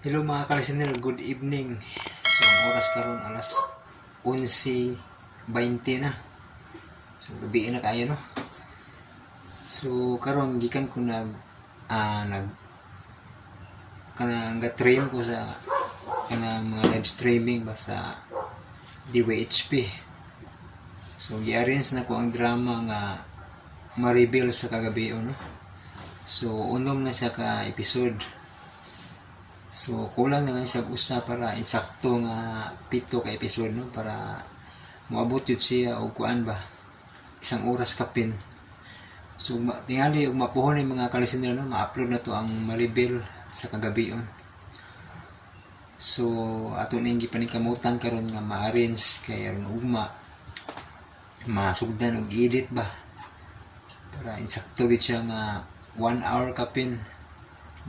Hello, mga ka-listener, good evening. So ang oras karon alas 11:20 na. So gabi na kayo, no. So karon gikan ko nag kanang ga-trim ko sa kanang mga live streaming ba sa DYHP. So gi-arrange na ko ang drama nga ma-reveal sa kagabi, no. So unom na siya ka episode. So kulang na lang siya og usa para insakto nga 7 ka episode, no, para moabot yun siya og kuan ba, isang oras kapin. So tingali og mapuhon ni mga ka-listener, no, ma-upload na to ang ma-reveal sa kagabion. So ato ning gipaningkamutan karon nga ma-arrange kay aron ugma masugdan og edit ba para insakto gid siya nga 1 hour kapin.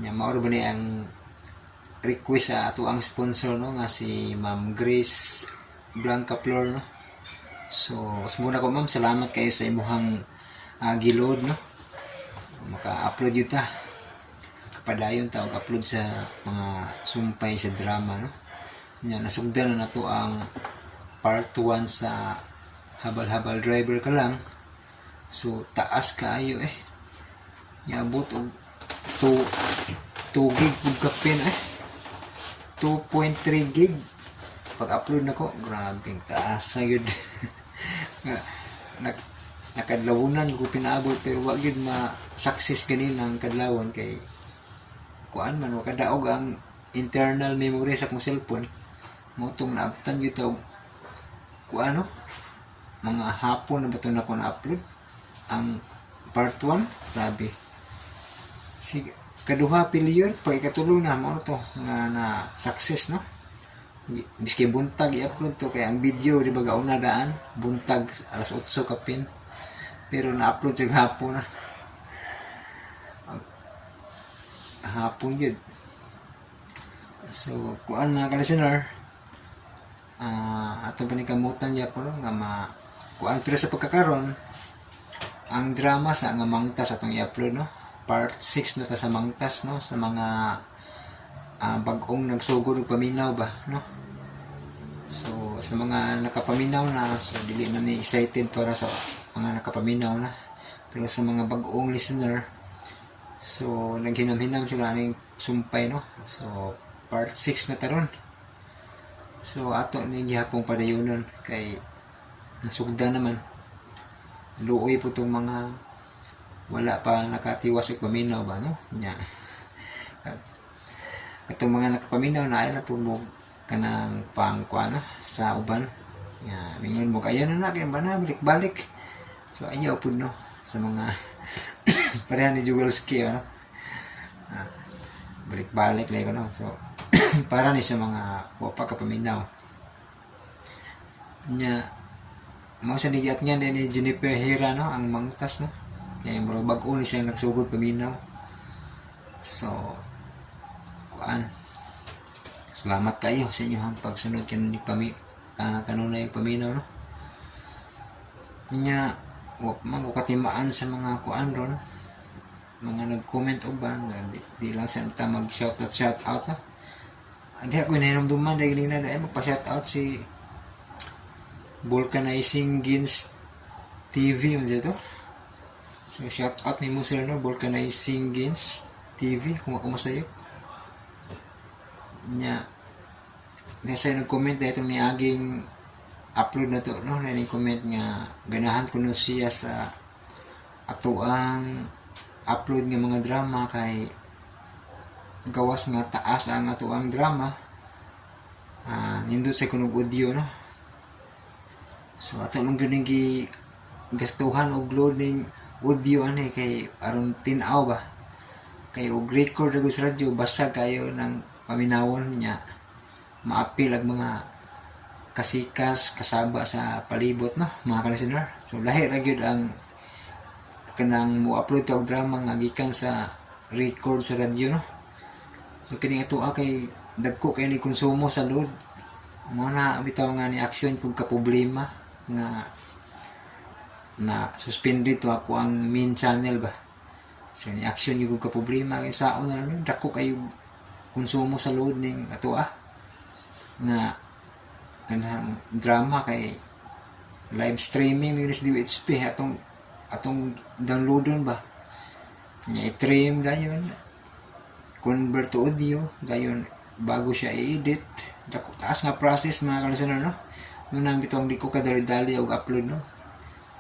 Nya mao ra ba ni ang request sa ato ang sponsor, no, nga si Ma'am Grace Blanca Flor, no. So muna ko, ma'am, salamat kayo sa imuhang giload, no. Maka-upload yun ta. Kapadayon ta og upload sa mga sumpay sa drama, no. Nya nasugdan na nato ang part 1 sa Habal-Habal Driver Ka Lang. So taas kaayo eh. Niabot og 2 2 gig ug kapin eh. 2.3 gig pag-upload na ko. Grabe, taas sa yun. Nga, nakadlawunan ko pinaabot pero wa gyud ma success ganin ang kadlawon kay kuan man, wa kadaog ang internal memory sa akong cellphone. Mao tong naabtan gyud ta og kuan, no, mga hapon na ba to na ko na-upload ang part 1. Grabe, sige, kaduha failure, pag ikatulo na mao na to nga na success, no. Biski buntag i-upload to kay ang video di ba gauna daan buntag alas 8 kapin, pero na-upload sa hapon na. Hapon yun. So kuan, mga ka-listener, ato pa ni kamutan gyapon, no, nga ma kuan. Pero sa pagkakaron, ang drama sa nga Mangtas atong i-upload, no. Part 6 na ta sa Mangtas, no, sa mga bag-ong nagsugod og paminaw ba, no. So sa mga nakapaminaw na, so dili na ni excited para sa mga nakapaminaw na, pero sa mga bag-ong listener, so naghinam-hinam sila aning sumpay, no. So part 6 na taron. So ato ni gihapong padayonon kay nasugda naman. Luoy po tong mga wala pa nakatiwas og paminaw ba, no. Nya katong mga nakapaminaw na ay na po mo kanang pang kuan, no, sa uban nga mingon mo ayaw na na kay ba na balik-balik. So ayaw pud, no, sa mga pareha ni Jewelski, ano. Balik-balik lang, no. So para ni sa mga wa pa kapaminaw. Nya mao sa nigiat nga ni Jennifer Hira, no, ang Mangtas, no, kay murag bag-o ni siya nagsugod paminaw. So kuan, salamat kayo sa inyong pagsunod kanunay pami kanunay paminaw, no. Nya wa man ko katimaan sa mga kuan ron, mga nag-comment uban nga di lang sa ta mag shout out shout out, no. Hindi ako nahinumduman dahil na dahil magpa shout out si Vulcanizing Gins TV man siya to. So shout out ni mo, sir, no, Vulcanizing Gins TV, kung ako masayop. Nya nasa nag-comment dahil itong niaging upload na to, no, na comment nga ganahan kuno siya sa ato ang upload nga mga drama kay gawas nga taas ang ato ang drama, nindot sa kunog audio, no. So ato man gyud ning gi gastuhan og loading audio ani kay aron tin-aw ba, kay og record ra sa radyo basag kayo ng paminawon. Nya maapil ang mga kasikas kasaba sa palibot, no, mga ka-listener. So lahi ra gyud ang kanang mo upload ta og drama nga gikan sa record sa radyo, no. So kini ato kay dagko kay ni konsumo sa load. Mo na bitaw nga ni action kung ka problema nga na suspended to ako ang main channel ba. So ni action yung ka problema kay saon na, no, dako kayo. konsumo sa load ning ato nga kanang drama kay live streaming mi sa DWHP atong atong downloadon ba nya i-trim dayon, convert to audio dayon bago siya i-edit. Dako taas nga process, mga ka-listener, no? Nunang bitong di ko kadali-dali og upload, no?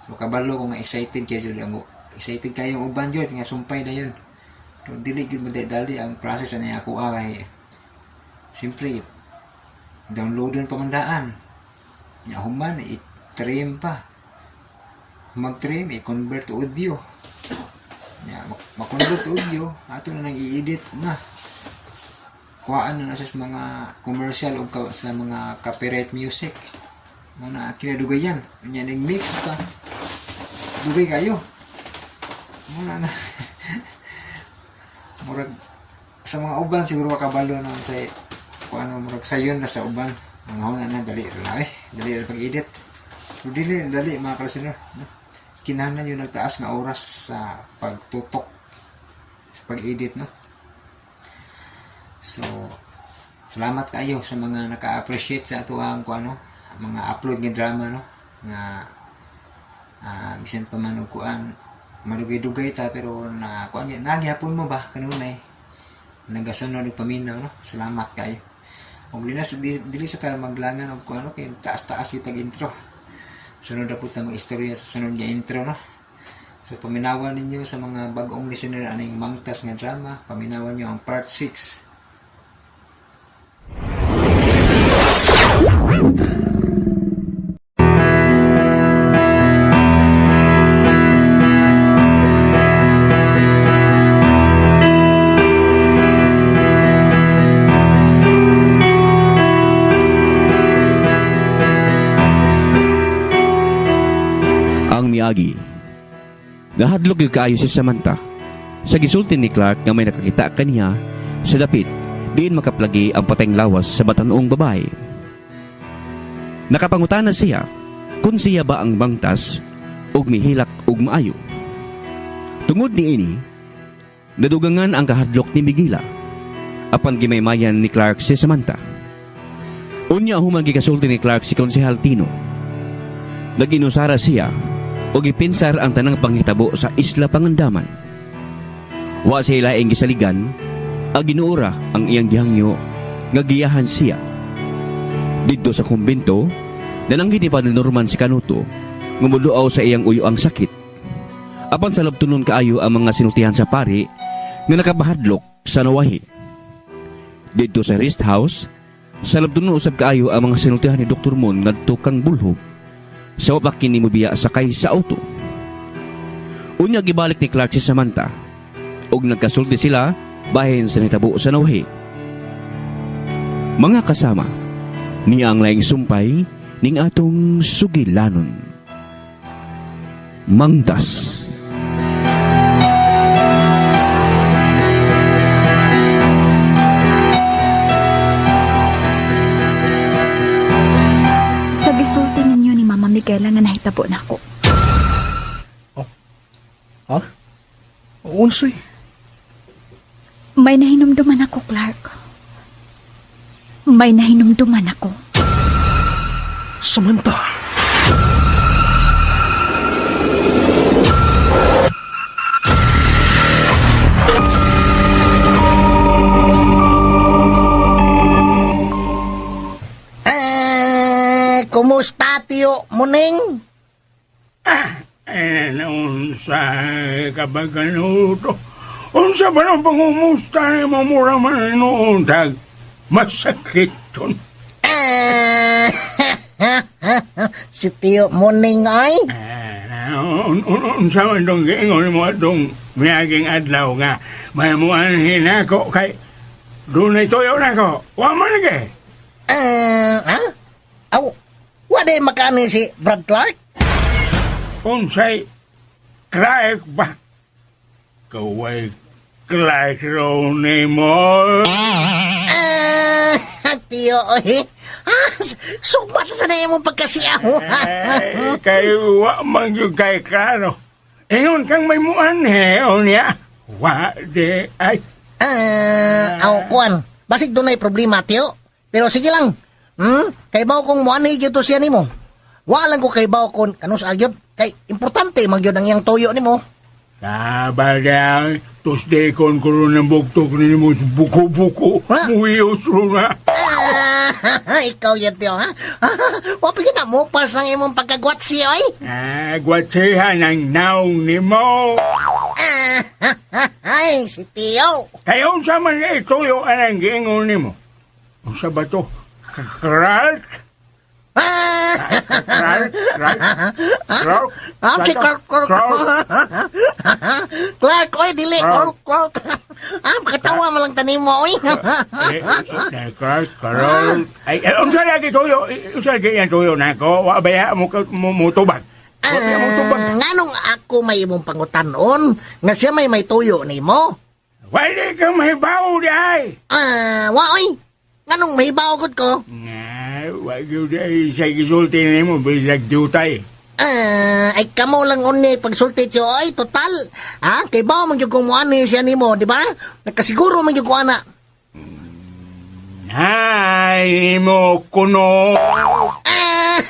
So kabalo ko nga excited kay jud ang excited kayong uban jud nga sumpay dayon, pero dili gyud madali ang process ani ako kay siyempre downloadon pa man daan nya, human i-trim pa, mag-trim, i-convert to audio nya, ma-convert to audio, ato na nang i-edit na, kuhaan na na sa mga commercial o sa mga copyright music mo na kinadugayan nya, ning mix pa, dugay kayo mo na na. Murag sa mga uban siguro makabalo na sa kung ano, murag sayon na sa uban mga huna na dali ra eh, dali ra pag-edit, pero dili dali, mga ka-listener, no? Kinahanglan yung nagtaas nga oras sa pagtutok sa pag-edit, no? So salamat kayo sa mga naka-appreciate sa ato ang kung ano mga upload nga drama, no, nga bisan pa man og kuan, madugay-dugay ta, pero na kuan nagyapon mo ba kanunay nagasunod og paminaw, no? Salamat kayo. Ug dili na dili sa ka maglangan og kuan, no, kay taas-taas gyud tag intro. Sunod na po ta mag-istorya sa sunod nga intro, no? So paminawan ninyo sa mga bag-ong listener aning Mangtas nga drama. Paminawan niyo ang part 6. Ang miagi. Nahadlok gyud kaayo si Samantha sa gisulti ni Clark nga may nakakita kaniya sa dapit diin makaplagi ang patayng lawas sa batan-ong babae. Nakapangutana siya kung siya ba ang bangtas ug mihilak og maayo. Tungod niini, nadugangan ang kahadlok ni Miguela apan gimaymayan ni Clark si Samantha. Unya human gikasulti ni Clark si Konsehal Tino. Naginusara siya o gipinsar ang tanang panghitabo sa Isla Pangandaman. Wa siya laing gisaligan, ang ginuura ang iyang gihangyo nga giyahan siya. Didto sa kumbento, nananggit ni Father Norman si Canuto, ngumuduaw sa iyang uyo ang sakit. Apan sa labtunon kaayo ang mga sinultihan sa pari nga nakapahadlok sa nawahi. Didto sa rest house, sa labtunon usab kaayo ang mga sinultihan ni Dr. Moon ngadto kang Bulho sa wa pa kini mobiya sakay sa auto. Unya gibalik ni Clark si Samantha ug nagkasulti sila bahin sa nitabo sa nawahi. Mga kasama, niya ang laing sumpay ning atong sugilanon. Mangtas. Sa gisulti ninyo ni Mama Miguela nga nahitabo nako. Ha? Unsay? May nahinumduman ako, Clark. May nahinumduman ako. Samantha! Eh, kumusta, Tiyo Muning? Eh, unsa ka ba ganuto? Unsa ba nang pangumusta ni mo, mura man noon tag masakit ton? Eh, si Tiyo Muning ay? Eh, unsa man tong giingon mo atong miaging adlaw nga may muanhin ako kay dunay tuyo nako. Wa man lagi. Eh, ha? Aw, wa day makani si Brad Clark? Unsay Clark ba? Kaway Clark raw ni mo. Eh, Tiyo, oy. Ah, sugmat sa na imong pagkasiyaw. Eh, kay wa man gyud kay klaro. Ingon kang may muanhe, o niya. Wa di ay. Eh, aw, kuan. Basig dunay problema, Tiyo. Pero sige lang. Kay bawo kong muanhi gyud to siya nimo. Wa lang ko kay bawo kon kanus agyod kay importante man gyud ang iyang tuyo nimo. Sabagay, Tuesday kon ko ron ng bugtok ni mo sa buko-buko. Ha? Muhiyos ron na. Ah, ikaw yan, Tiyo, ha? Wa pa gyud na mo pas ang imong pagkagwatsi, oy. Ah, gwatsihan ang naong ni mo. Ah, ay, si Tiyo. Kaya unsa man kay tuyo anang giingon nimo? Unsa ba to? Kralk? Ah, Kralk? Kralk? Kralk? ah, si Clark, Clark. Kralk? Clark, oy, dili, Clark. Clark, Clark. Ah, katawa man lang tanim mo, oy. Eh, eh, Kralk, Kralk. Ay, eh, unsa lagi tuyo? Eh, unsa lagi yan tuyo nako? Wa ba mo mo mo tubag? Wa ba mo tubag? Ah, nganong ako may imong pangutanon nga siya may may tuyo nimo? Wali ka mahibaw di ay. Ah, wa oy. Nganong mahibaw gud ko? Nga, wa gyud ay sa gisulti nimo bisag diutay. Ah, ay kamo lang unni pagsulti tiyo ay total. Ah, kay bawo man gyud kung muani siya nimo, di ba? Nakasiguro man gyud ko ana. Hay nimo kuno. Ah,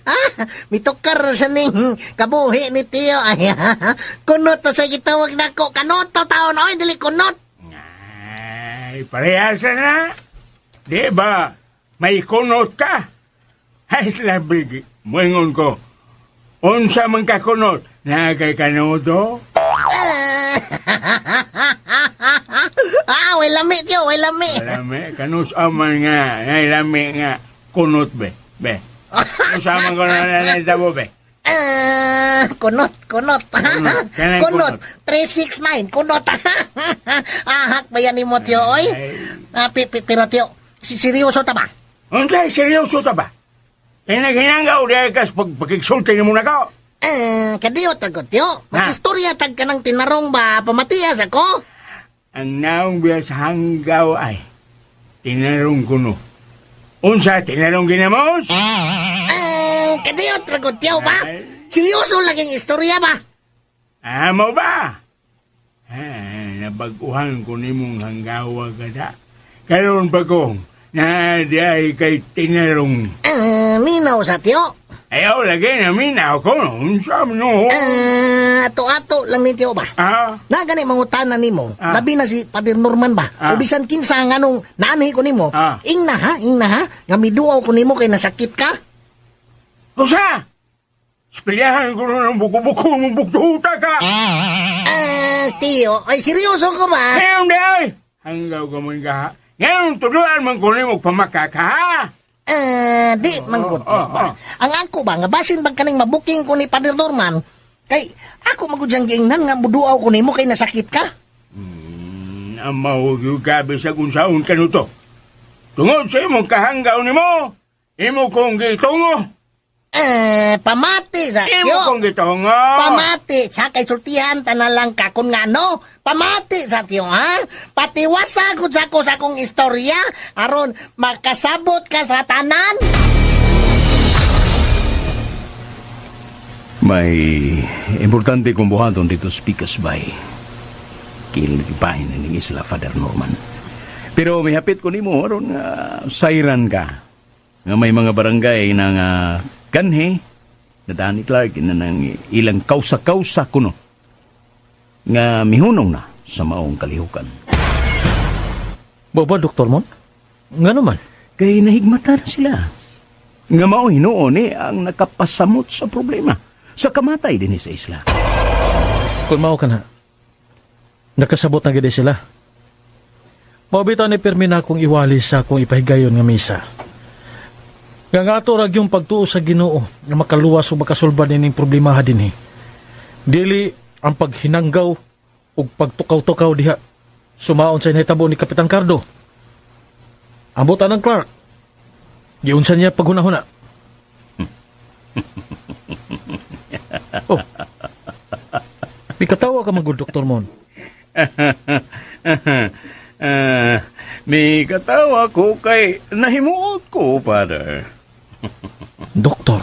ah, mitukar sa ning kabuhi ni Tiyo. Ay, kunot to sa gitawag nako. Kanoto taon oy, dili kunot. Ay, parehas na. Di ba, may kunot ka? Ay, labig, muingon ko. Unsa man ka kunot, na kay kanuto? Ah, ah, way lami Tiyo, way lami. Lami, kanus aman nga, ay lami nga, kunot be, be. Unsa man ko na nanitabo be. Ah, kunot, kunot. Kunot, kanang Kunot, kunot. 369, kunot. Ahak ba yan ni mo, Tiyo, oy? Ay. Ah, pero Tiyo, seryoso ta ba? Unsa, seryoso ta ba? Kaya naghinanggaw di kas pagkiksulti ni mo na ko. Eh, kadiyo tag ko, Tiyo. Na. Mag-istorya tag ka ng tinarong ba, pamatiyas ako? Ang naong biya sa hanggaw ay, tinarong kuno. Unsa, tinarong ginamos? Ah, kadiyo tag ko, Tiyo ba? Ay. Seryoso laging istorya ba? Ah, mo ba? Ah, nabaguhan ko nimong hanggawa kada. Karon pa kong na di ay kay tinarong. Ah, minaw sa Tiyo. Ayaw lagi na minaw ko. Unsa man no? Ah, ato-ato lang ni Tiyo ba? Ah, Na gani mangutana nimo, Ah. labi na si Pader Norman ba? Ah. O bisan kinsa nga nung naanhi ko nimo, Ah. ingna ha, ingna ha, nga miduaw ko nimo kay nasakit ka. usa! Spilyahan ko ng buko-buko mong buktuta ka. Ah, Tiyo, ay seryoso ko ba? Ngayon di ay! Hanggaw ka man ka ha. Ngayon tuluan man ko nimo pamakaka ha. Ah, di man gud, Tiyo oh, ba? oh. Ang ako ba nga basin bang kaning mabuking ko ni Pader Norman, kay ako magud siyang giingnan nga muduaw ko nimo kay nasakit ka. Amaw yung gabi sa kung saon ka nito. Tungod sa imong kahanggaw nimo, imo kong gitungo. Eh, pamati sa Imo Tiyo. kong gitungo. Pamati sa kay sultihan tanan lang ka kung ngano. Pamati sa tiyo ha. Patiwasa gud sa ko sa akong istorya aron makasabot ka sa tanan. May importante kong buhaton dito sa Picas Bay. Kilgipahin na ning isla, Father Norman. Pero may hapit ko nimo aron nga sayran ka. Nga may mga barangay na nga kanhe na daan ni Clark na nang ilang kausa-kausa kuno nga mihunong na sa maong kalihukan. Ba ba, Doktor Mon? Nga naman. Kay nahigmata na sila. Nga mao hinuon ni ang nakapasamot sa problema sa kamatay din sa isla. Kung mao ka na, nakasabot na gid sila. Mao bitaw ni pirmi na akong iwali sa akong ipahigayon nga misa. Nga nga ato ra gyung pagtuo sa Ginoo nga makaluwas o makasulbad nining problema ha dinhi. Dili ang paghinanggaw ug pagtukaw-tukaw diha. Sumaon sa inahitabo ni Kapitan Cardo. Ambot anang Clark. Giunsa niya paghuna-huna. Oh. Mikatawa ka magud, Dr. Mon. Ah, may katawa ko kay nahimuot ko, Father. Doktor,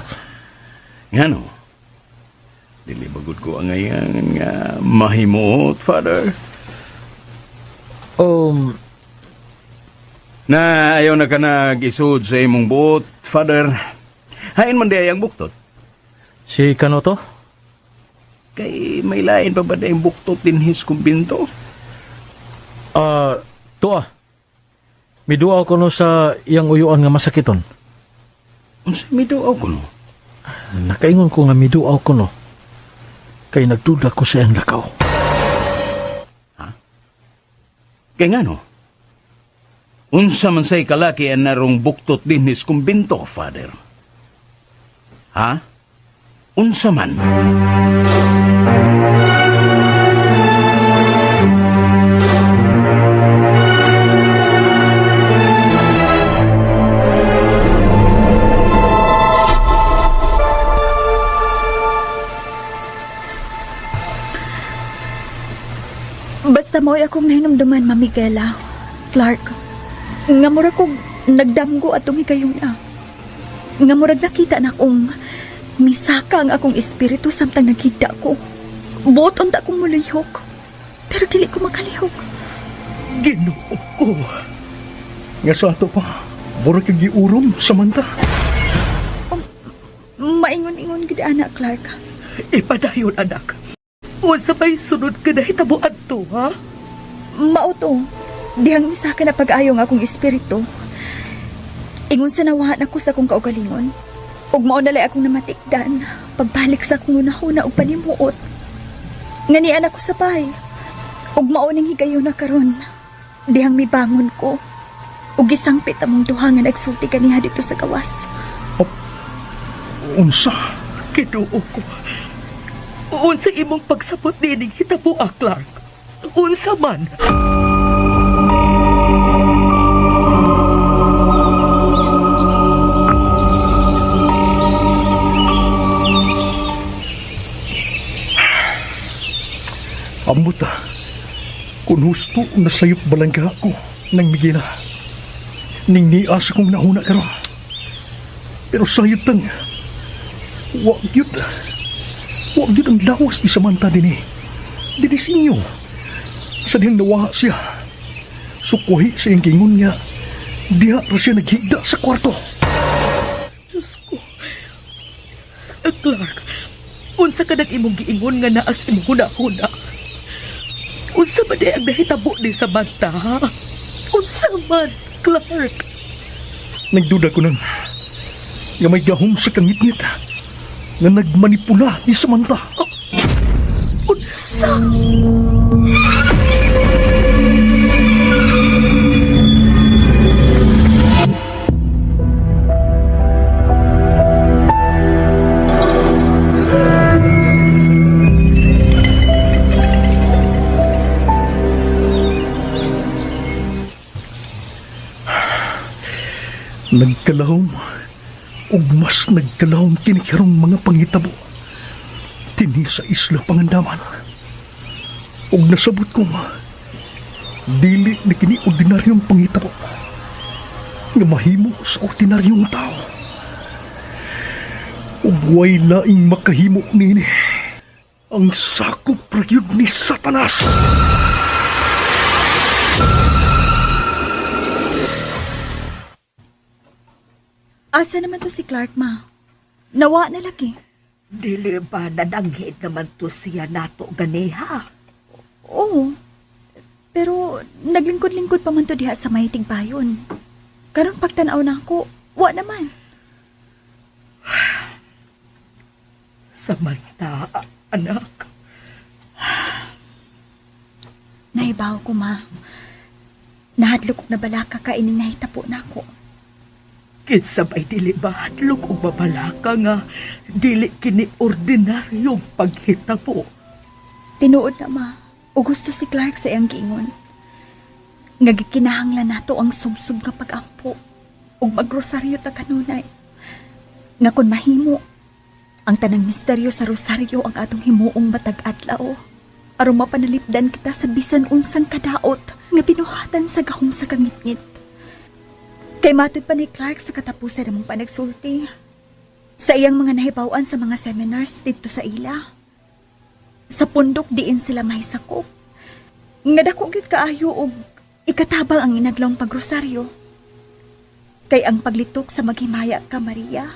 Ngano? Dili bagod ko ang ngayon nga mahimuot, Father. Na ayaw na ka nag-isud sa imong buot, Father. Hain man di ay ang buktot. Si Kanoto? Kay may lain pa ba na yung buktot din his kumbinto? Ah, tuwa. Miduaw ko no sa iyang uyuan nga masakiton. Unsa miduaw ko no? Nakaingon ko nga miduaw ko no. Kay nagduda ko sa iyang lakaw. Kay nga no? Unsa man say kalaki ang narong buktot din his kumbinto, Father? Ha? Unsa man? Basta mo'y akong nahinumduman, Ma'am Miguela. Clark, nga murag kog nagdamgo atong higayuna. Nga murag nakita na akong misaka ang akong espiritu samtang naghigda ko. Buot unta akong mulihok. Pero dili ko makalihok. Ginoo ko. Nga sa ato pa, mura kag giurom, Samantha. Maingon-ingon gid ana, Clark. Ipadayon, anak. Unsa pa'y sunod ka na hitabo adto, ha? Mao to. Dihang misaka na pag-ayo nga akong espiritu. Ingon sa nawahan ako sa akong kaugalingon. Ug mao nalay akong namatikdan pagbalik sa akong hunahuna og panimuot. Nga nian ako sa bahay. Ug mao ning higayon na karon. Dihang mibangon ko. Ug gisangpit among duha nga nagsulti kaniha dito sa gawas. Unsa? Ginoo ko. Unsa imong pagsabot nining hitabo, ah, Clark? Unsa man? Ambot ah. Kung husto nasayop balangga ko ng Miguela. Ning niya sa kong nahuna karon. Pero sayop tang, wa gyud. Wa gyud ang lawas ni Samantha dinhi. Dinhi sa inyo. Sa dihang nawaha siya. Sukuhi sa iyang gingon niya. Diha ra siya naghigda sa kwarto. Diyos ko. Clark, unsa ka nang imong giingon nga naa sa imong hunahuna? Unsa man di ang nahitabo ni Samantha, ha? Unsa man, Clark? Nagduda ko nang nga may gahom sa kangitngit nga nagmanipula ni Samantha. Oh, unsa? Nagkalahom ug mas nagkalahom kini karong mga panghitabo dinhi sa Isla Pangandaman. Ug nasabot ko nga dili na kini ordinaryong panghitabo nga mahimo sa ordinaryong tao. Ug way laing makahimo niini ang sakop ra gyud ni Satanas. Asa naman to si Clark, ma? Nawa na lagi. Dili ba nadanghit naman to siya nato ganiha? Oo. Pero naglingkod-lingkod pa man to diha sa may tigbayon. Karon pagtan-aw na ako, wa naman. Samantha, anak. Nahibaw ko, ma. Nahadlok og nabalaka ka ining nahitapo na ako. Kinsa ba'y dili ba hadlok og mabalaka nga dili kini ordinaryong paghitabo? Tinuod na, ma. O gusto si Clark sa iyang giingon. Nga gikinahanglan nato ang subsub nga pag-ampo ug magrosaryo ta kanunay. Nga kun mahimo, ang tanang misteryo sa rosaryo ang atong himuong matag adlaw. Aron mapanalipdan kita sa bisan unsang kadaot nga binuhatan sa gahom sa kangitngit. Kay matud pa ni Clark sa katapusan namong panagsulti. Sa iyang mga nahibaw-an sa mga seminars didto sa ila. Sa pundok diin sila mahisakop. Nga dako gyud kaayo og ikatabang ang inadlawng pagrosaryo. Kay ang paglitok sa maghimaya ka, Maria,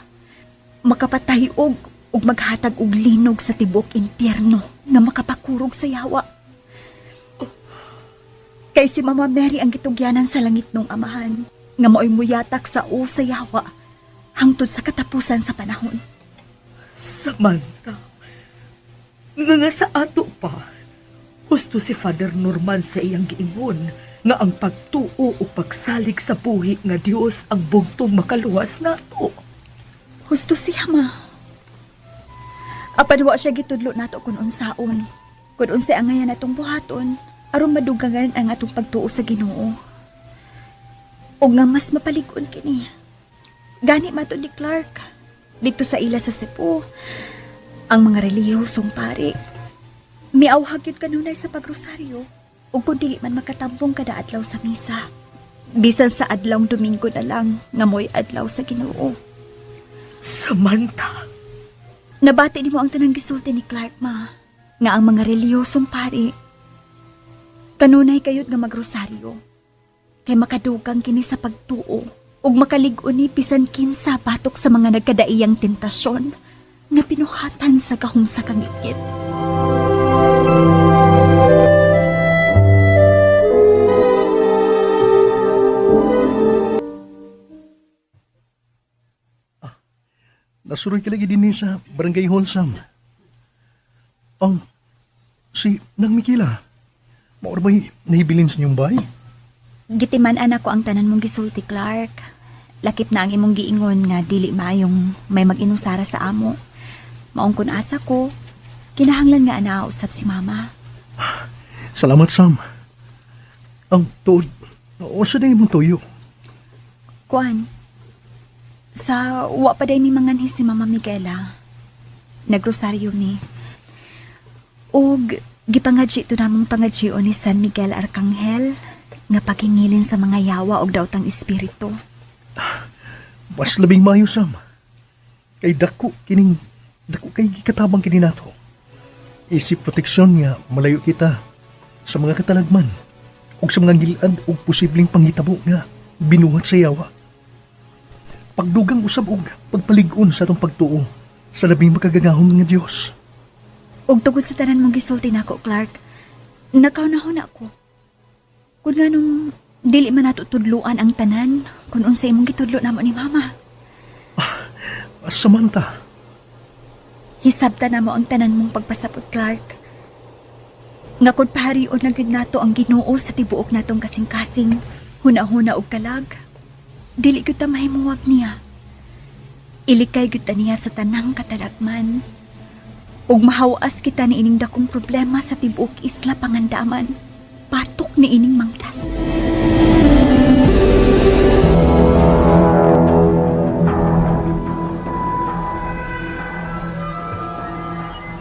makapatayog ug maghatag og linog sa tibok impyerno nga makapakurog sa yawa. Kay si Mama Mary ang gitugyanan sa langit nung amahan, nga mao'y muyatak sa o sa yawa hangtod sa katapusan sa panahon. Samantha, nga sa ato pa, husto si Father Norman sa iyang giingon nga ang pagtuo o pagsalig sa buhi nga Dios ang bugtong makaluwas nato. Husto siya, ma. Apan wa siya gitudlo nato kung unsaon. Kung unsay angayan natong buhaton, aron madugangan ang atong pagtuo sa Ginoo. Og nga mas mapalig-on kini. Gani mato ni Clark, dito sa ila sa Cebu, ang mga relihiyosong pari. Miawhag yun kanunay sa pagrosaryo, ug kung dili man makatambong kada adlaw sa misa. Bisan sa adlawng Domingo na lang, nga mo'y adlaw sa Ginoo. Samantha, Nabati nimo ang tanang gisulti ni Clark, ma. Nga ang mga reliyosong pari. Kanunay kayod nga magrosaryo. Kay makadugang kini sa pagtuo ug makalig-on ni bisan kinsa batok sa mga nagkadaiyang tentasyon nga pinuhatan sa gahom sa kangitngit. Nasuroy ka lagi din sa Barangay Hall, Sam. Ang, si Nang Mikila, maor ba'y nahibilin sa inyong bahay? Gitiman anak ko ang tanan mong gisulti, Clark. Lakip na ang imong giingon nga dili maayong may mag-inusara sa amo. Maong kun asa ko, kinahanglan nga ana usab si mama. Salamat, Sam. Ang tuod, oo sa na imong tuyo. Kuan, sa wa pa day mi manganhi si Mama Miguela. Nagrosaryo mi. Og gipangadji to namong pangadjion ni San Miguel Arcangel nga pagingilin sa mga yawa og daotang espiritu. Mas labing maayo, Sam. Kay dako kining, dako kay gikatabang kini nato. Isip proteksyon nga malayo kita sa mga katalagman ug sa mga ngilad og posibleng panghitabo nga binuhat sa yawa. Pagdugang usab og pagpalig-on sa atong pagtuo sa labing makagagahom nga Dios. Og tugod sa tanan mong gisulti nako, Clark, nakaunahon ako. Kung nganong dili man nato tudluan ang tanan kung unsa imong gitudlo namo ni Mama. Samantha, Hisabta na mo ang tanan mong pagpasapot, Clark. Nga kung paharion na gyud nato ang Ginoo sa tibuok natong kasing-kasing, huna-huna og kalag, dili gyud ta mahimuwag niya. Ilikay gyud ta niya sa tanang katalagman. Ug mahawas kita ni ining dakong problema sa tibuok isla pangandaman. Patok ni ining mangtas.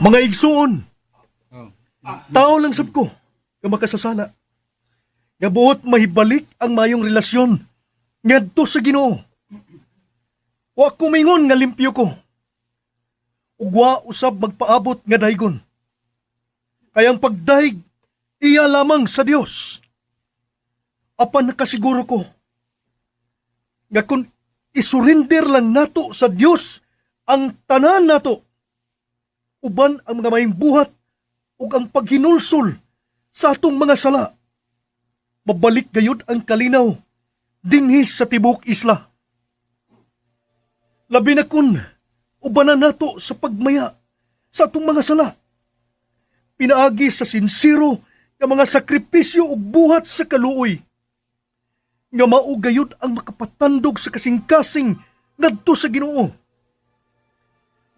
Mga igsuon, tao lang sab ko nga makasasala. Nga buot mahibalik ang mayong relasyon ngadto sa Ginoo. Wa ko mingon nga limpyo ko. Ug wa usab magpaabot nga daygon. Kay ang pagdayeg iya lamang sa Dios. Apan nakasiguro ko nga kung isurrender lang nato sa Dios ang tanan nato uban ang mga maayong buhat ug ang paghinulsol sa atong mga sala. Mabalik gayud ang kalinaw dinhi sa tibuok isla. Labi na kun ubanan nato sa pagmaya sa atong mga sala. Pinaagi sa sinsero nga mga sakripisyo ug buhat sa kaluoy. Nga mao gayud ang makapatandog sa kasing-kasing ngadto sa Ginoo.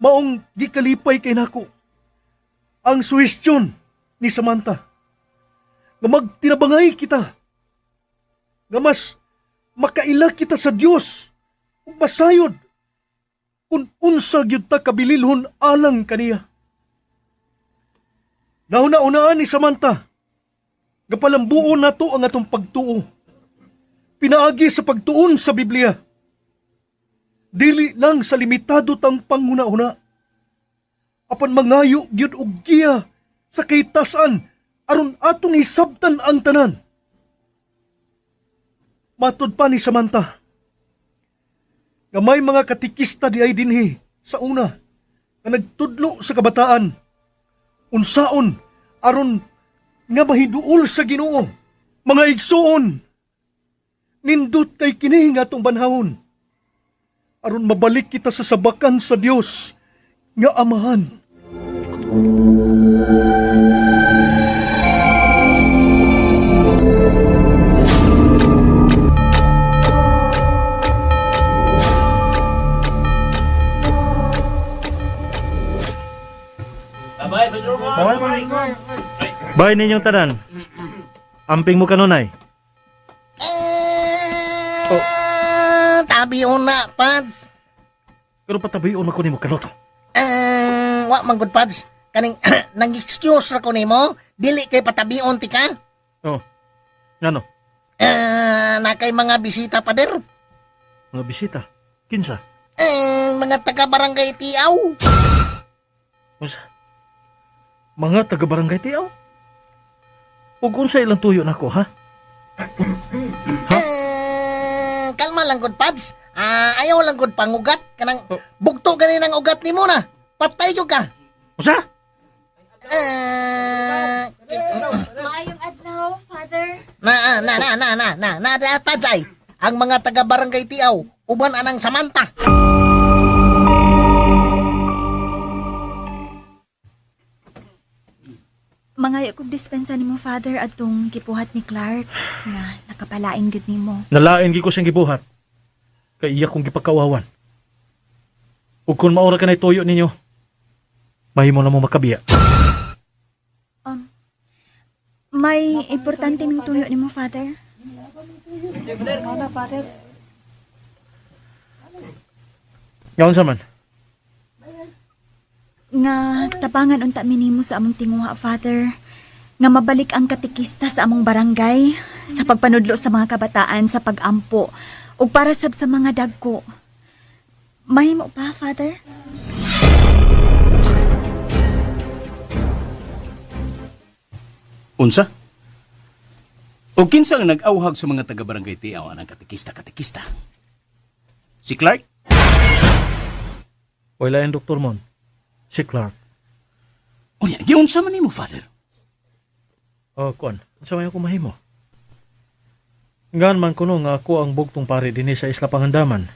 Maong gikalipay kay nako ang suhestyon ni Samantha nga magtinabangay kita nga mas makaila kita sa Dios ug masayod kung unsa gyud ta kabililhon alang kaniya. Nahuna-unaan ni Samantha nga palambuon nato ang atong pagtuo pinaagi sa pagtuon sa Biblia. Dili lang sa limitado tang panghuna-huna. Apan mangayo gyud og giya sa kahitasan aron atong hisabtan ang tanan. Matud pa ni Samantha, Nga may mga katikista di ay dinhi sa una nga nagtudlo sa kabataan unsaon aron nga mahiduol sa Ginoo. Mga igsuon, nindot kay kini nga atong banhawon aron mabalik kita sa sabakan sa Dios nga Amahan. Bye ninyong tanan. Amping mo kanunay. Oh. Tabi una, Pads. Pero patabion ako nimo kanoto. Wa man gud, Pads. Kaning nang excuse ra ko nimo, dili kay patabion ti ka. Oh. Ngano? Na kay mga bisita pader. Mga bisita. Kinsa? Mga taga barangay Tiaw. Unsa? Mga taga barangay Tiaw? Ug unsa ilang tuyo nako, ha? Kalma lang gud, Pads. Ayaw lang gud pangugat kanang Oh. bugto gani ng ugat nimo na. Patay jud ka. Unsa? Maayong adlaw, Father. Na na na na na na na na Pads ay ang mga taga barangay Tiaw uban anang Samantha. Mangayo kog dispensa nimo, Father, adtong gipuhat ni Clark nga nakapalain gud nimo. Nalain gi ko siyang gibuhat. Kay iya kong gipakawawan. Ug kun maura ka na tuyo ninyo, mahimo na mo makabiya. May importante ming tuyo nimo, Father. Ngaon sa man? Nga tabangan unta mi nimo sa among tinguha, Father. Nga mabalik ang katikista sa among barangay sa pagpanudlo sa mga kabataan sa pagampo ug para sab sa mga dagko. Mahimo pa, Father? Unsa? O kinsa ang nag-awhag sa mga taga-barangay Tiaw anang katekista-katekista? Si Clark? Wala lain, Dr. Mon. Si Clark. Unya, giunsa man nimo, Father? Oh, kuan. Unsa may ako mahimo? Ngan man kuno nga ako ang bugtong pare dinhi sa Isla Pangandaman.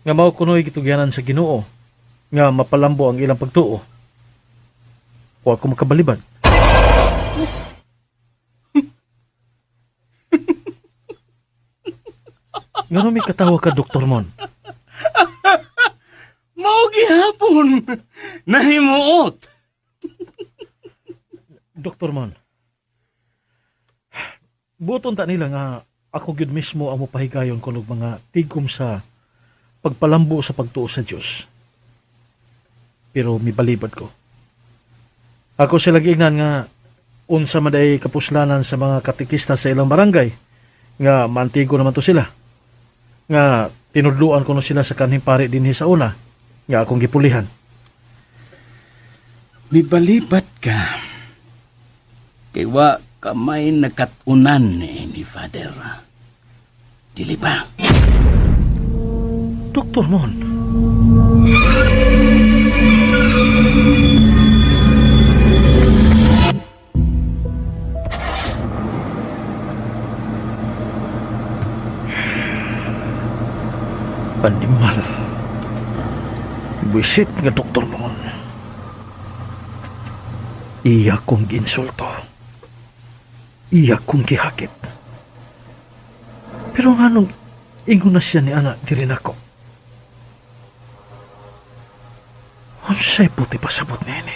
Nga mao kuno'y gitugyanan sa Ginoo nga mapalambo ang ilang pagtuo. Wa ko makabalibad. Ngano may katawa ka, Dr. Mon? Mao gihapon. Nahimuot. Dr. Mon, buton ta nila nga ako gyud mismo ang mopahigayon kunog mga tigom sa pagpalambo sa pagtuo sa Dios. Pero mibalibad ko. Ako sila giingnan nga unsa man day kapuslanan sa mga katekista sa ilang barangay nga maantigo naman to sila. Nga tinudluan ko no sila sa kanhing pare dinhi sa una nga akong gipulihan. Mibalibat ka. Kay wa kamay nakatunan ni Father. Dili ba? Dr. Mon. Animal. Buisit nga Dr. Mon. Iya kong giinsulto. Iya kong gihakit. Pero nganong ingon na siya ni ana diri nako. Unsay puti pasabot niini?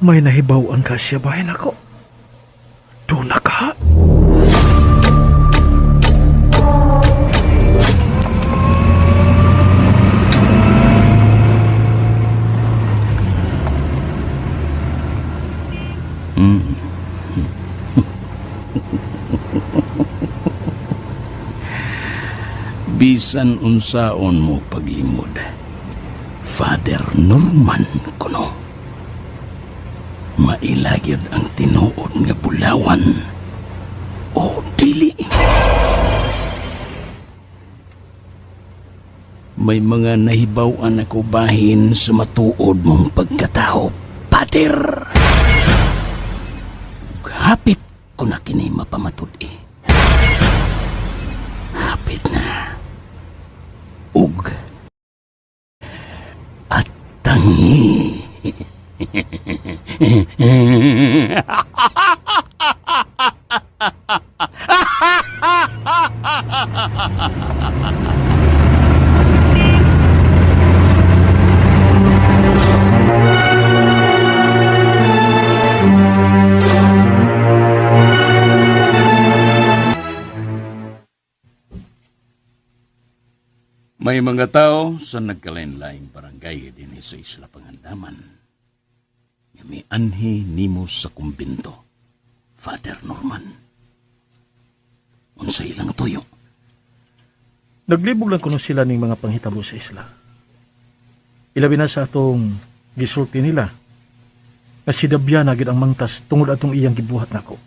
May nahibaw-an ka siya bahin ako. Doon na ka? Bisan unsaon mo paglimod, Father Norman kuno. Mailagyod ang tinuod nga bulawan o dili. May mga nahibaw-an ako bahin sa matuod mong pagkatao, Pader. Ug hapit ko na kini mapamatud-i. Hapit na. Ug at tangi. May mga tao sa nagkalain-laing barangay dinhi sa Isla Pangandaman nga mianhi nimo sa kumbento, Father Norman. Unsa ilang tuyo? Naglibog lang kuno sila ning mga panghitabo sa isla. Ilabi na sa atong gisulti nila nga si Dabyana gid ang mangtas tungod atong iyang gibuhat nako.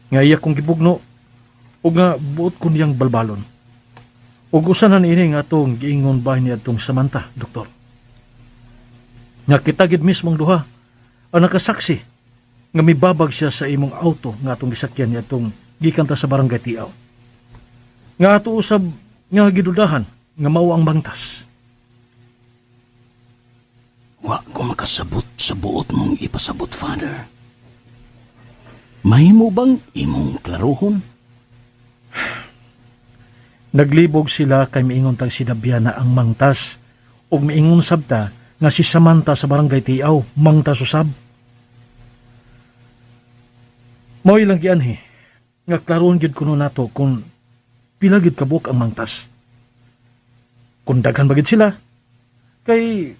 Nga iya kong gibugno ug nga buot ko niyang balbalon. Ug usa na niini nga atong giingon bahin ni atong Samantha, doktor. Nga kita gid mismong duha ang nakasaksi nga mibabag siya sa imong auto nga atong gisakyan ni atong gikan ta sa barangay Tiaw. Nga ato usab nga gidudahan nga mao ang mangtas. Wa ko makasabot sa buot mong ipasabot, Father. Mahimo bang imong klaruhon? Naglibog sila kay miingon tag si Dabyana ang mangtas ug miingon sabta nga si Samantha sa barangay Tiaw mangtas usab. Mao ilang gianhi nga klaroon gyud kuno nato kung pila gyud kabuok ang mangtas. Kung daghan ba gyud sila kay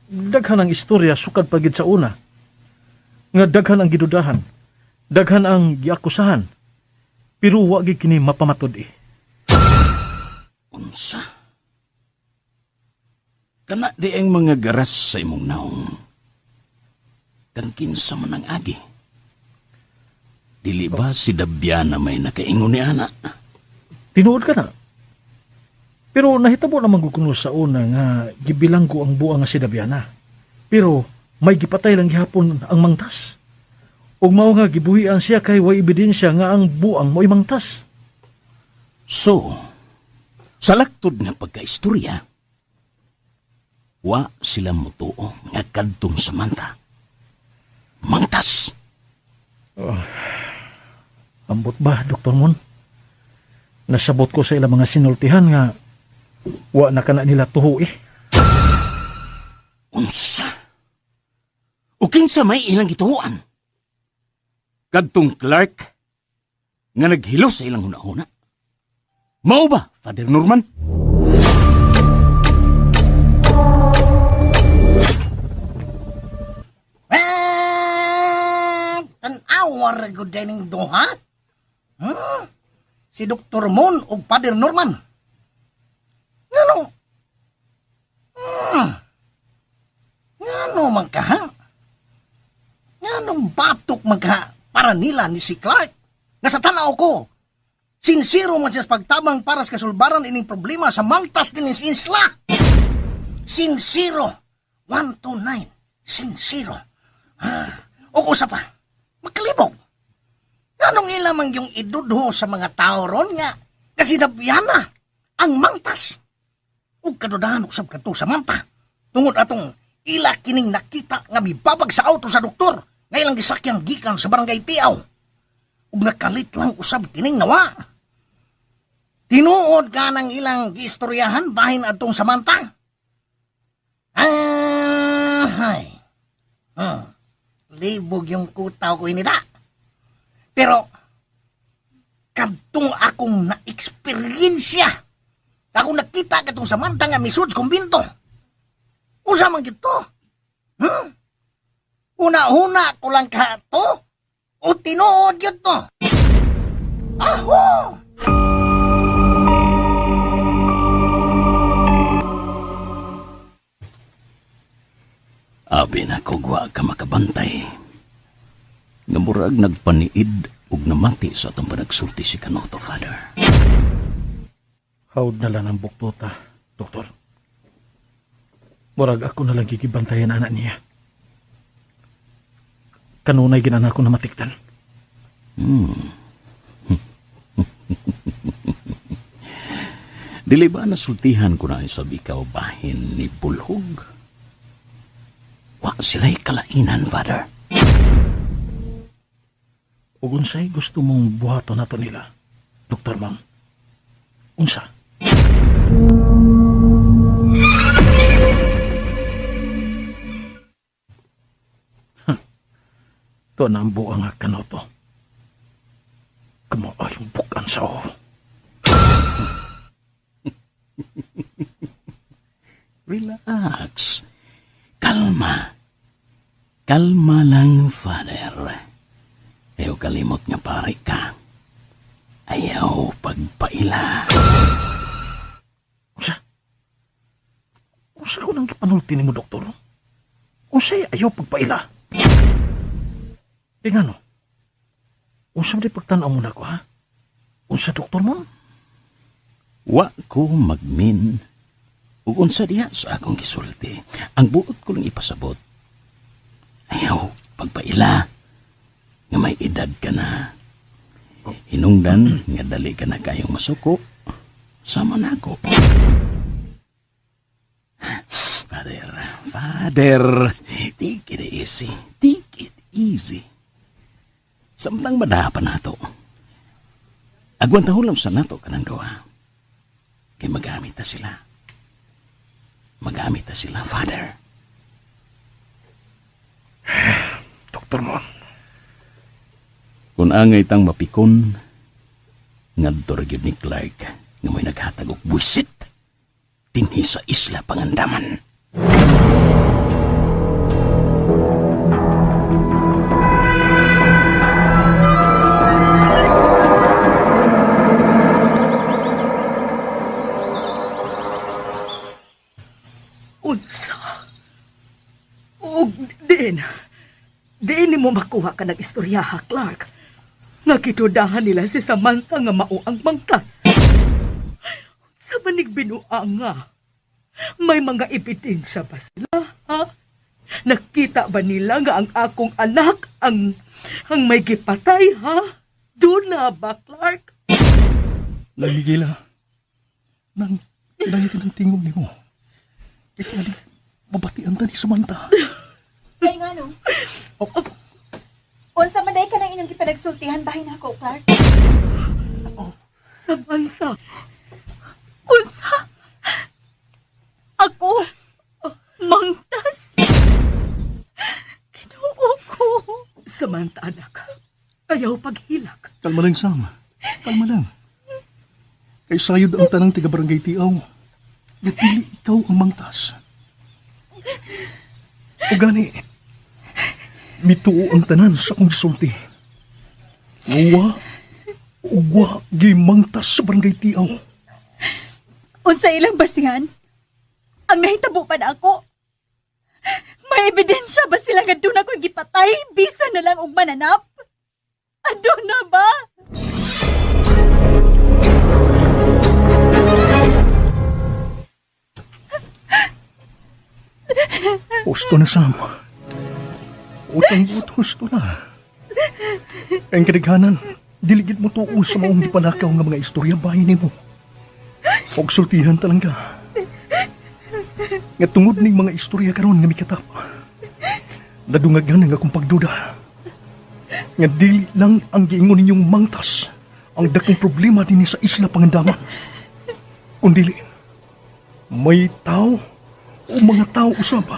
daghan ang istorya sukad pa gyud sa una. Nga daghan ang gidudahan, daghan ang giakusahan, pero wa gyud kini mapamatud-i. Unsa? Kana di ang mga garas sa imong naong. Kang kinsa man ang agi. Dili ba si Dabyana may nakaingon ni ana? Tinuod ka na. Pero nahitabo naman ko kuno sa una nga gibilanggo ang buang nga si Dabyana. Pero may gipatay lang gihapon ang mangtas. Ug mao nga gibuhian siya kay way ebidensya nga ang buang mo'y mangtas. So, sa laktod nga pagkaistorya, wa sila mutuo nga kadtong Samantha. Mangtas! Ambot ba, Dr. Mon? Nasabot ko sa ilang mga sinultihan nga wa na kana nila tuho eh. Unsa? O kinsa may ilang gituoan? Kadtong Clark nga naghilo sa ilang hunahuna. Mao ba, Father Norman? Eh, tan-awar gud ning duha. Si Dr. Mon ug Father Norman. Ngano? Ngano man ka, ha? Nganong batok man ka para nila ni si Clark? Nga sa tanaw ko, sinsero man siya sa pagtabang para sa kasulbaran ining problema sa mangtas din sa isla. Sinsero. 1, 2, 9. Sinsero. O usa pa, makalibog. Anong ilamang yung idudho sa mga tao ron nga kasi Dabyana ang mangtas. Ug kadudahan usab kadto sa manta. Tungod atong ila kining nakita nga mibabag sa auto sa doktor nga ilang gisakyang gikan sa barangay Tiaw. Ug nakalit lang usab kining nawa. Tinuod ka ng ilang giistoryahan bahin adtong Samantha. Ahay. Libog yung kutaw ko inida. Pero, kadtong akong na-eksperyensya, akong nakita katong Samantha nga misud kumbinto. Usa man gito. Una-una ko lang ka to, o tinuod yun to. Aho! Abi na kog wa ka makabantay. Nga murag nagpaniid ug namati sa atong panagsulti si Kanoto, Father. Hawd na lang ang buktota, Doktor. Murag ako na lang gigibantayan anak niya. Kanunay ginana ko na matikdan. Dili ba nasultihan ko na isab ikaw bahin ni Bulhog? Wa sila'y kalainan, Father. Ug unsay gusto mong buhaton nato nila, Dr. Ma'am? Unsa? Huh. To na ang buang nga kanoto. Kamaayong bukan sa o. Relax. Kalma. Kalma lang, Father. Ayaw kalimot nga pare ka. Ayaw pagpaila. Unsa? Unsa ko nang gipanulti nimo, doktor? Unsay ayaw pagpaila? Di nga no? Unsa man di pagtan-aw mo nako, ha? Unsa, doktor mo? Wa ko magmin. Ug unsa diha sa akong gisulti. Ang buot ko lang ipasabot. Ayaw pagpaila. Nga may edad ka na. Hinungdan nga dali ka na kayong masuko. Sama na ako. Father, Father, take it easy. Take it easy. Samtang madapan nato. Agwantahon lang sa nato kanang duha. Kay magamit ta sila. Magamit ta sila, Father. Doktor Mon. Kung angay tang mapikon, ngadto ra gyud ni Clark nga may naghatag og buwisit dinhi sa Isla Pangandaman. Unsa? Og diin. Diin nimo makuha ka ng istorya ha, Clark. Nga gitudahan nila si Samantha nga mao ang mangtas. Sa manig binua nga, may mga ebidensya ba sila, ha? Nakita ba nila nga ang akong anak ang may gipatay, ha? Doon na ba, Clark? Nang Miguela, nang lahi ka ng tingog nimo. Itingali, mabatian ta ni Samantha. Kay nga no? Unsa man day ka ng inyong gipanagsultihan bahin ako, Clark? Samantha. Unsa? Ako? Mangtas? Ginoo ko. Samantha, anak. Ayaw paghilak. Kalma lang, Sam. Kalma lang. Kay sayod ang tanang taga-barangay Tiaw. Gatili ikaw ang mangtas. O gani, mituo ang tanan sa akong gisulti. Wa, ugwa, gimangtas sa barangay Tiaw. Unsa ilang basihan? Ang nahitabo pa na ako. May ebidensya ba sila nga doon ako gipatay? Bisa na lang og mananap? Aduna na ba? Husto na, Sam. Utang buot, husto na. Ang kadaghanan, diligid mo tuo sa maong gipalakaw nga mga istorya bahin nimo. Og sultihan talaga. Nga tungod ning mga istorya karon nga mikatap. Nadungagan ang akong pagduda. Nga dili lang ang giingon ninyong mangtas ang dakong problema dinhi sa Isla Pangandaman. Kundili, may tao o mga tao usab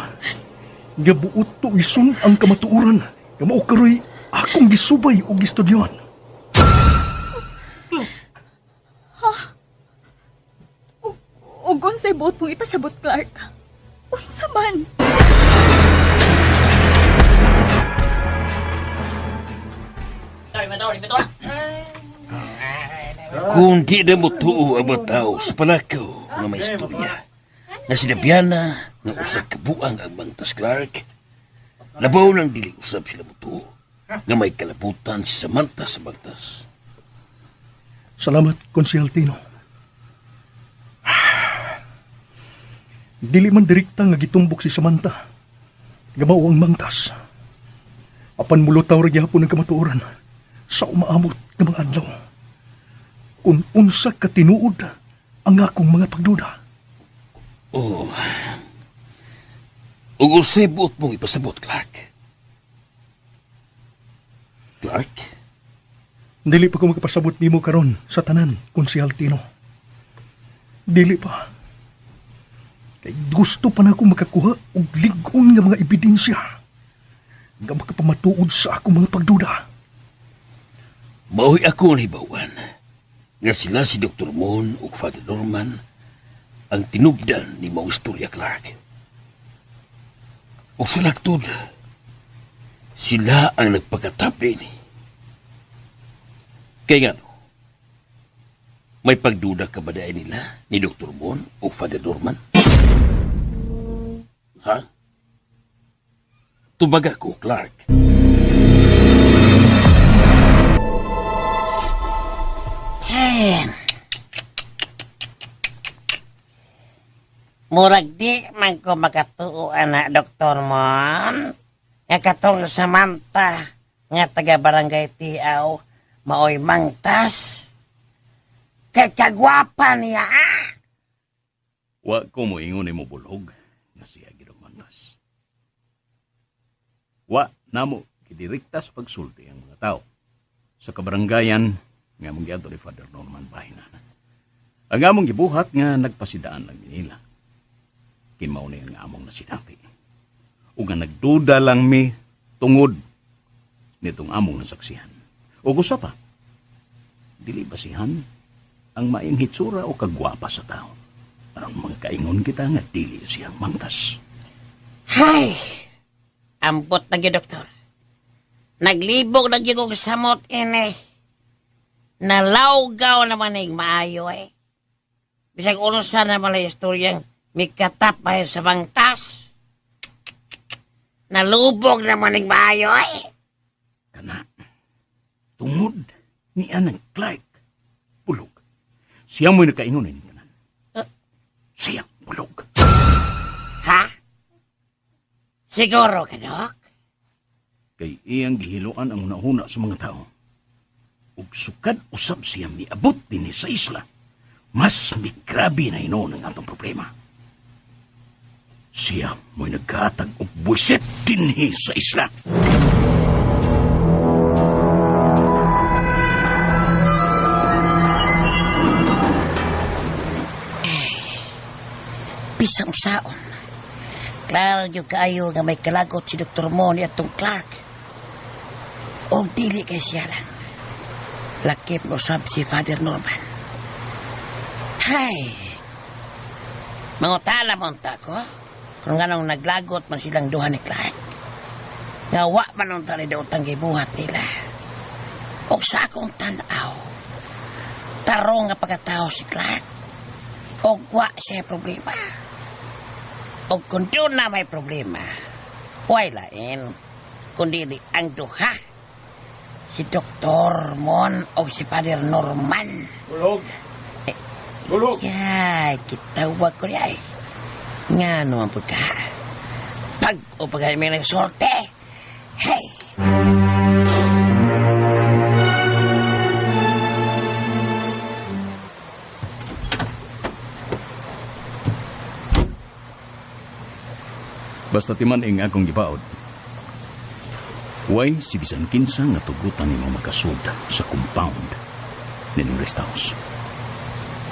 nga buot tuison ang kamatuoran nga mao karoy akong gisubay o gistudyohan. Ha? Ug unsay buot mong ipasabot, Clark? Unsa man? Kung di na mo tuo ang mga tao sa palakaw nga may istorya, na sinabiana nga usa ka buang ang Mangtas Clark, labaw lang dili usab sila mo tuo nga may kalabutan si Samantha sa Mangtas. Salamat, Konsehal Tino. Dili man direkta nga gitumbok si Samantha. Nga mao ang mangtas. Apan mulutaw ra gihapon ang kamatuoran sa umaabot nga mga adlaw. Kung unsa ka tinuod ang akong mga pagduda. Oh. Ug unsay buot mong ipasabot, Clark? Clark? Dili pa ko makapasabot nimo karon sa tanan, Konsehal Tino. Dili pa. Kay gusto pa na ako makakuha og lig-on nga mga ebidensya nga makapamatuod sa akong mga pagduda. Mao'y ako nahibawan nga sila si Dr. Mon ug Father Norman ang tinubdan ni mong istorya, Clark. Ug sa laktod, sila ang nagpagkatapli ni. Kaya nga, no, may pagduda ka ba dahil nila ni Dr. Mon o Father Norman? Ha? Tubaga ko, Clark. Eh. Murag di man ko makatuo, ana, Dr. Mon. Nga katong Samantha, nga taga Barangay Tiaw, maoy mangtas. Kay kagwapa niya, ah! Wa ko mo ingon mo bulog nga siya gid ang mangtas. Wa namo gidirekta sa pagsulti ang mga tao sa kabaranggayan nga among giadto ni Father Norman bahinan. Ang among gibuhat nga nagpasidaan lang nila. Kimao ni ang among nasinati. Ug nga nagduda lang mi tungod nitong among nasaksihan. Ug usa pa, dili basihan ang maing hitsura o kagwapa sa tao. Aron mga kaingon kita nga dili siyang mangtas. Hay! Ambot na gyud, doktor. Naglibog na gyud og samot ini. Nalawgaw naman ning maayo eh. Bisag unsa na man ang istoryang mikatap pa sa bangtas. Nalubog naman ning maayo eh. Kana, tungod ni Anang Clark, bulog. Siya mo'y nakaingon ini tanan. Siya, bulog. Ha? Siguro ka, Dok? Kay iyang gihiloan ang hunahuna sa mga tao. Ug sukad usab siya miabot dinhi sa isla, mas migrabe na hinuon ang atong problema. Siya mo'y nagkahatag og buwisit dinhi sa isla. Bisang saon. Klaro gyud kaayo nga may kalagot si Dr. Mon atong Clark. Og dili kay siya lang. Lakip no sab si Father Norman. Hay! Mangutala mo unta ko. Kung nganong naglagot man silang duha ni Clark. Nga wa man unta ni daotang gibuhat nila. Og sa akong tan-aw, tarong nga pagkatao si Clark. Og wa siya problema. Og kung doon na may problema, way lain, kundi di ang duha. Si Dr. Mon o si Father Norman. Bulog! Bulog! Yay, kitawag ko niya eh. Nga naman po ka. Pag o pag may nagsorte. Hey! Basta timan ing akong gibaod. Way si bisan kinsa nga tugutan nimo makasud sa compound nining rest house.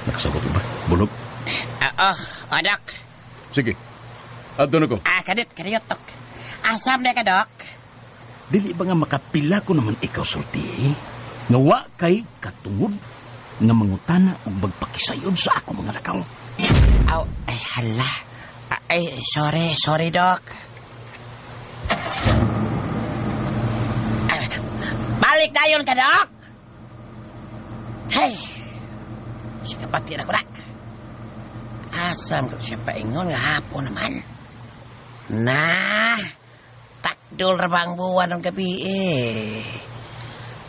Nakasabot ba? Bulog? Oo, o, Dok. Sige. Adto na ko. Ah, kadit, kadiyot, Dok. Asam na ka, Dok? Dili ba nga makapila ko naman ikaw sulti? Nga wa kay katungod nga mangutana og magpakisayod sa ako mga lakaw. Aw, ay hala. Ay, sorry, sorry, Dok. Ah, balik dayon ka, Dok! Hey! Sikapati na ko na. Asam ko siya paingon nga hapon naman. Na, takdol ra ba ang buwan ng gabi eh.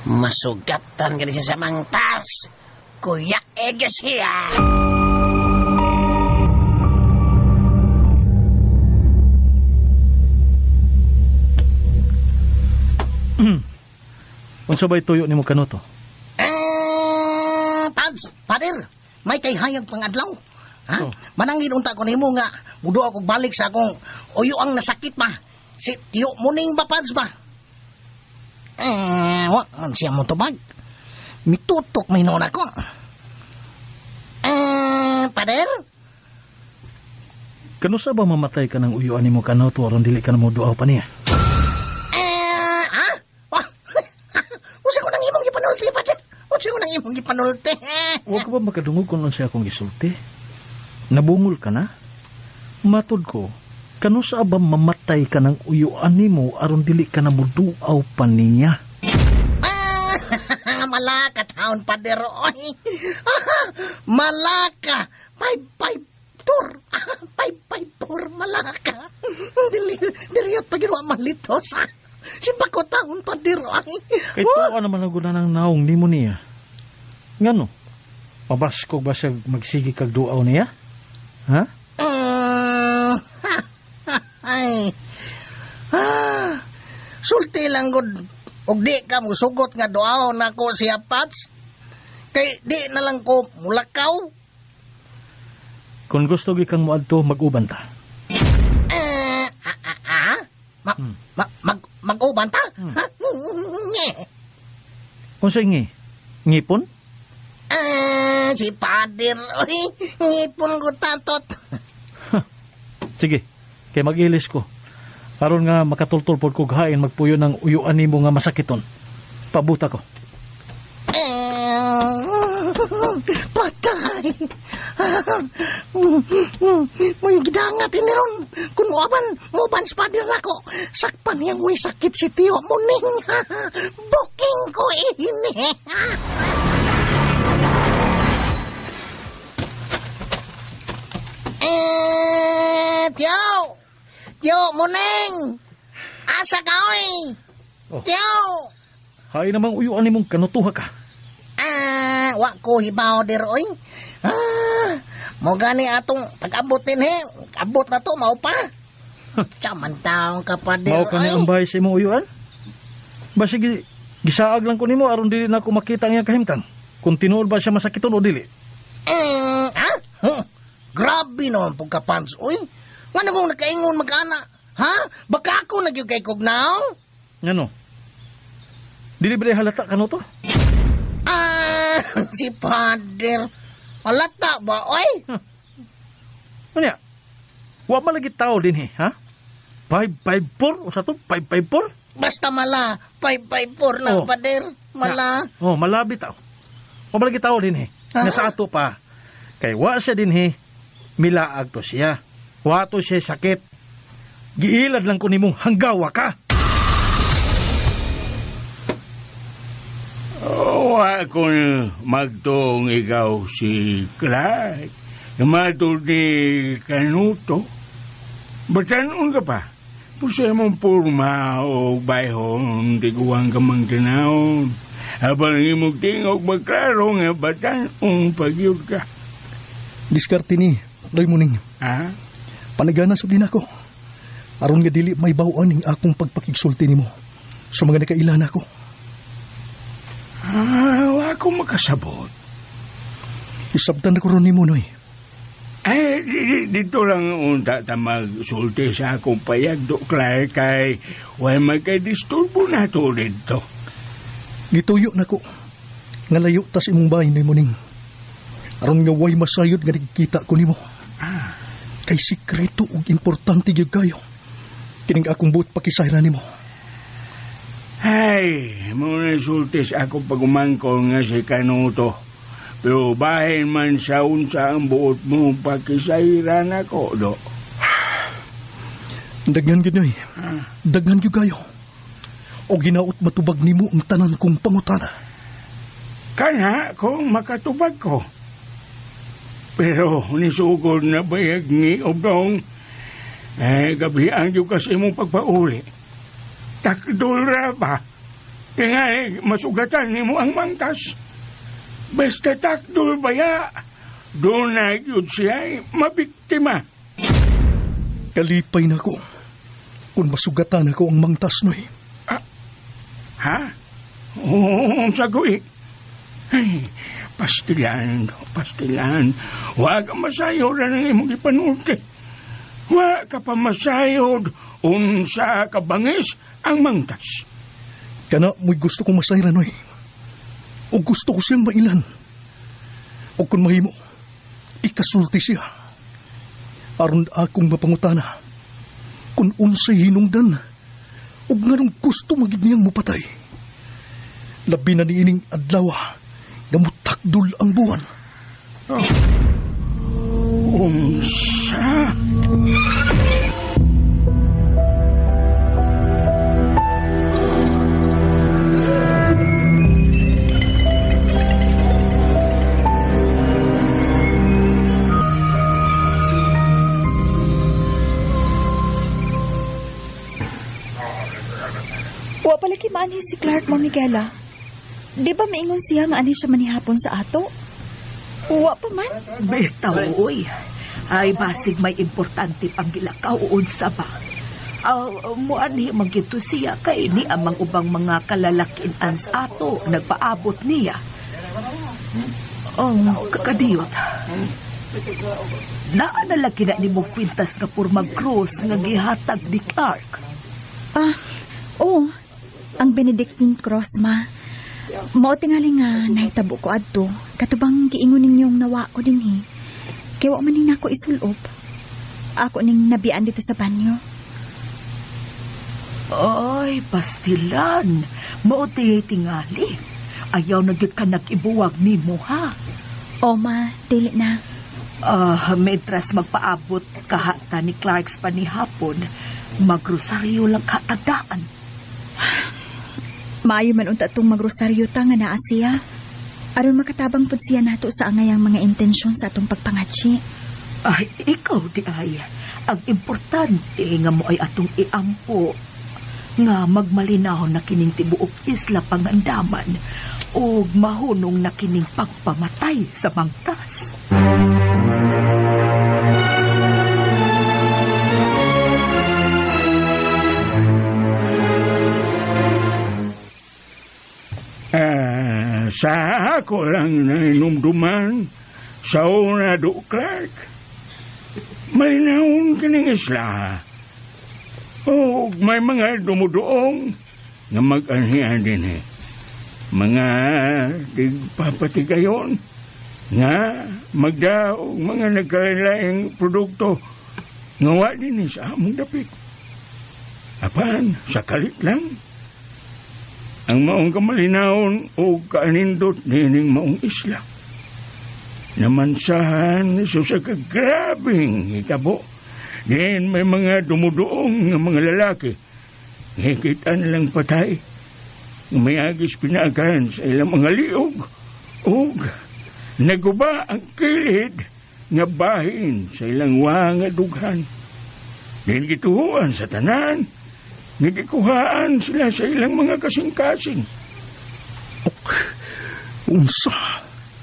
Masugatan ka siya sa mangtas. Kuya Ego siya. Unsa ba'y tuyo nimo kanuto? Eh, Pads, Pader, may kay hayag pang adlaw. Ha? Oh. Manangin unta ko nimo nga mudo ako balik sa akong uyo ang nasakit ba. Si Tiyo Muning ba, Pads ba? Eh, wa man siya mo tubag. Mitutok may noon ako. Eh, Pader? Kanusa ba mamatay ka ng uyuan nimo kanuto aron dili ka na mo duaw pa niya? Eh, ha? Wah, unsa ko nang imong gipanulti, Pader? Unsa ko nang imong gipanulti? Huwag ka ba makadungog kung unsa akong gisulti? Nabungol ka na? Matod ko, kanusa ba mamatay ka ng uyuan nimo aron dili ka na moduaw pa niya? Ah, malaka taon, Pader. Oy. Malaka. 554. 554, malaka. Dili, diriyot pa ginawa malitos. Simpa ko taon, Pader. Oy. Kay tuwa naman ang guna ng naong nimo niya. Ngano? Pabaskog ba siya magsigi kag duaw niya? Ha? Ay. Ah, sulti lang gud. Og di ka musugot nga duaw nako siya, Pats. Kay di na lang ko mulakaw. Kung gusto gi kang moadto, mag-uban ta. Eh, ah, ah, ah? Mag-uban ta? Ha? Nye. Unsa ngi? Ngipon? Ah, si Pader. Uy, ngipon ko tatot. Sige, kay mag-ilis ko. Aron nga makatultol pod kog hain magpuyo ng uyuan nimo nga masakiton. Pabuta ko. Eh, patay. May gidangat ini ron. Kung muaban, muaban sa Pader nako. Sakpan niyang uy sakit si Tio Muning. Booking ko ini. Eh, Tio! Tio Muning! Asa ka, oy? Oh. Tio! Hain namang uyuan nimong kanutuha ka. Ah, wa ko hibaw dir oy. Ah, mo gani atong pag-abot din he. Abot na to mao pa. Chaman taon ka pa dir. Mao ka ni oy. ang bahay sa imong uyuan? Basig gisaag lang ko nimo aron dili na ako makita ang iyang kahimtang. Kung tinuod ba siya masakiton o dili. Eh, ha? Huh. Grabe naman pug ka pants oy. Ngano kung nakaingon mag-ana? Ha? Baka ako nagyud kay kugnaw? Ngano? Dili ba halata kanu to? Ah, si Pader. Halata ba oy? Ano ya? Wa man lagi tao din he, ha? 554 o sa to 554? Basta mala, 554 na, Oh. Pader. Mala. Na, oh, malabi tao. Wa man lagi tao din he. Ah. Nga sa ato pa. Kay wa siya din he. Milaag to siya. Wa to siya sakit. Giilad lang ko nimong hanggawa ka. Oh, ako magtuong ikaw si Clark. Matod ni Kanuto. Batanon ka pa. Pusa mong purma o bayhon, di kuwang ka mang tinawon. Habang imong tingog magklaro nga batanon pagyud ka. Diskarte ni, Loy Muning. Ha? Panagana sa din ako. Aron nga dili may bawaan ning akong pagpakigsulti nimo sa mga nakailan ako. Ah, wa ko makasabot. Isabtan na ko ron nimo, Noy. Eh, dito lang unta ta magsulti sa akong payag, do, Clark, kay way magkay-disturbo na to dito. Gituyo na ko. Nga layo tas imong bahay, Noy Muning. Aron nga way masayod nga nagkita ko nimo. Kay sikreto ug importante gyud kayo. Kining akong buot pakisayra nimo. Ay, muna sulti sa akong pagumangkol nga si Kanuto. Pero bahin man sa unsa ang buot mo pakisayran ako, do. Daghan gyud, Noy. Daghan gyud kayo. O ginaot matubag nimo ang tanan kong pangutana. Kana kung makatubag ko. Pero nisugod na bayag ni Obdong, eh, gabi ang yung kasi mong pagpauli. Takdol ra ba? Tingali, masugatan ni mo ang mangtas. Basta takdol baya, doon na yun siya ay mabiktima. Kalipay na ko. Kung masugatan ako ang mangtas, Noy. Ah, Unsa ko eh. Ay, pastilan, pastilan. Wa ka masayod ang imong ipanulti. Wa ka pa masayod unsa ka bangis ang mangtas. Kana mo'y gusto kong masayran, oy. O gusto ko siyang mailan. O kung mahimo, ikasulti siya. Aron akong mapangutana, kung unsay hinungdan, ug nganong gusto magid niyang mupatay. Labi na niining adlaw, nga mutakdol ang buwan. Oh. Unsa? Wa pala kay maanhi si Clark, Ma'am Miguela. Di ba maingon siya nga anhi siya manihapon sa ato? Wa pa man. Bitaw, oy. Ay, basig may importante pang gilakaw unsa ba. Muanhi man gito siya kay ni amang ubang mga kalalakian sa ato nagpaabot niya. Ang kakadiyot. Naa na lagi na nimo kwintas nga pormag cross nga gihatag ni Clark. Ah, oo. Ang Benedictine Cross, ma. Mao tingali nga nahitabo ko adto. Katubang giingon ninyong nawa ko dinhi. Kay wa man ning nako isulob. Ako ning nabian dito sa banyo. Ay, pastilan. Mao tingali. Ayaw na gyud ka nag-ibuwag nimo ha. O ma, dili na. Mentras magpaabot kahata ni Clark's panihapon, magrosaryo lang katagdaan. Maayo man unta tong magrosaryo ta nga naa siya. Aron makatabang pud siya nato sa angayang mga intensyon sa atong pagpangatsi. Ay, ikaw di ay. Ang importante nga mo ay atong iampo nga magmalinahon na kining tibuok isla pangandaman o mahunong na kining pagpamatay sa mangtas. Sa ako lang nainumduman sa una do Clark. Malinahon kining isla. O may mga dumuduong nga mag-anhian din eh. Mga tigpapatigayon nga magdaog mga nagkalaing produkto nga wa din eh sa among dapit. Apan, sa kalit lang. Ang maong kamalinahon o kaanindot nining maong isla. Namansahan so sa kagrabing hitabo. Din may mga dumuduong nga mga lalaki. Ngikita nilang patay. May agis pinaagahan sa ilang mga liog. Ug naguba ang kilid nga bahin sa ilang wa nga dughan. Din gituhuan sa tanan. Nagikuhaan sila sa ilang mga kasing-kasing. Ok, unsa?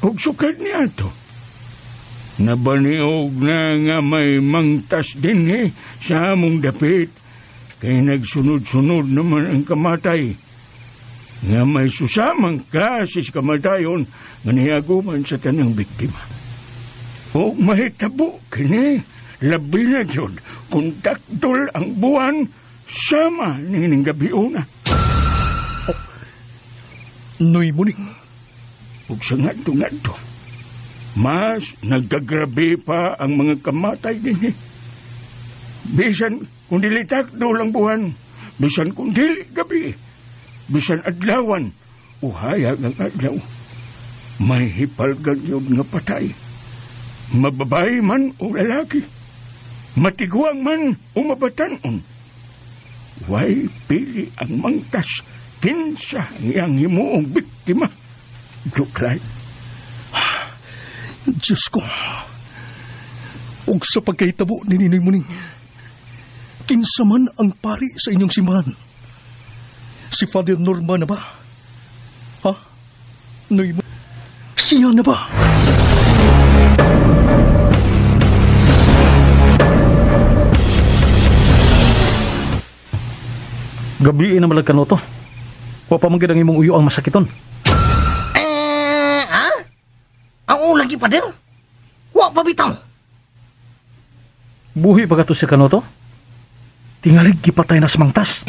Og sukad ni ato. Nabaniog na nga may mangtas din sa among dapit. Kay nagsunod-sunod naman ang kamatay. Nga may susamang klase sa kamatayon nga nihaguman sa tanang biktima. O mahitabo kini, labi na jud kung takdol ang buwan sama nining gabi una. Oh, Noy muning. Ug sa ngadto-ngadto, mas nagkagrabe pa ang mga kamatay dinhi. Bisan kung dili takdol ang buwan, bisan kung dili gabi, bisan adlawan, uhayag ang adlaw, may hipalgan yun nga patay. Mababay man o lalaki, matiguang man o mabatanon. Way pili ang mangtas, kinsa iyang himuong biktima. Duklay. Diyos ko, ug sa pagkahitabo ni Ninoy Muning, kinsa man ang pari sa inyong simbahan? Si Father Norman na ba? Ha? Noy mo? Siya na ba? Gabi na malag kanoto. Wa pa man gid ang imong uyo ang masakiton. Eh, ha? Ang ulang gi, pader? Wa pa bitaw. Buhi pa kato si Kanoto? Tingalig gipatay na sa mangtas.